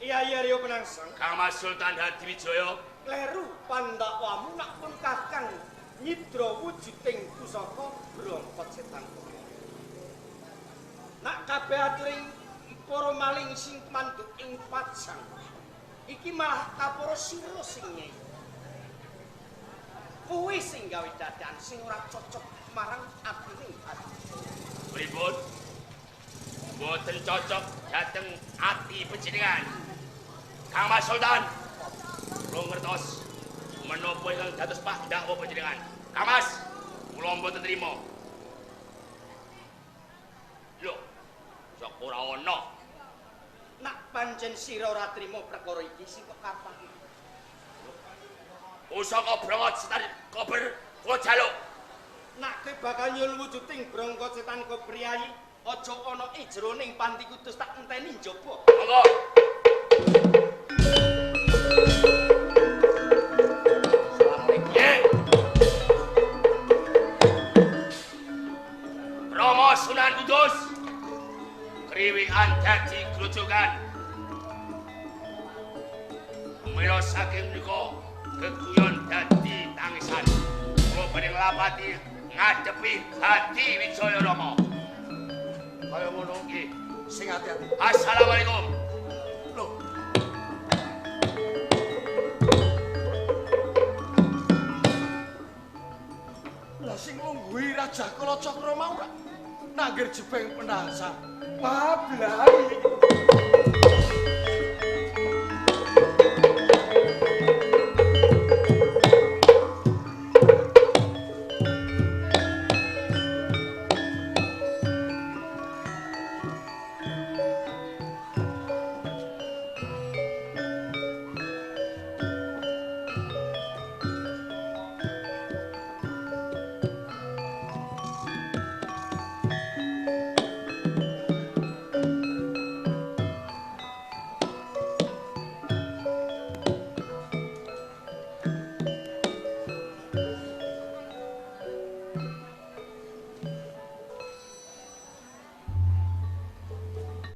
Iya iya Rio Penangsang. Kang Mas Sultan Hadiwijaya kleru pandakwamu nak pun Kakang nyidra wujuding pusaka Brongkot Setan Kober. Nak kabeh aturing para maling sing manduk ing pajang iki malah kapara sira sing nyai. Kuwi sing gawe dadan sing ora cocok marang atine ati. Pripun? Mboten cocok dhateng ati panjenengan. Kang Mas Sultan, kula ngertos menapa ingkang dados pandhawa panjenengan. Kang Mas, kula mboten trima. Lho, sok ora ana. Nak pancen sira ora trima perkara iki sing kok kapan? Pusaka Brongot Setan Kober kula jaluk. Nak kowe bakal nyul wujuding Brongkot Setan Kober yayi, aja ana ing jroning panti kudus tak enteni njaba. Monggo. Rama Sunan Kudus kriwikan dadi grujukan. Mila saking menika geguyon dadi tangisan. Kula badhe nglapati ngadepi Hadiwijaya Rama. Kaya ngono nggih. Sing ati-ati. Assalamualaikum. Lho. Lah sing lungguhi Raja Kalacakra mau ora nanggir jebeng Penangsang. Wah, blai.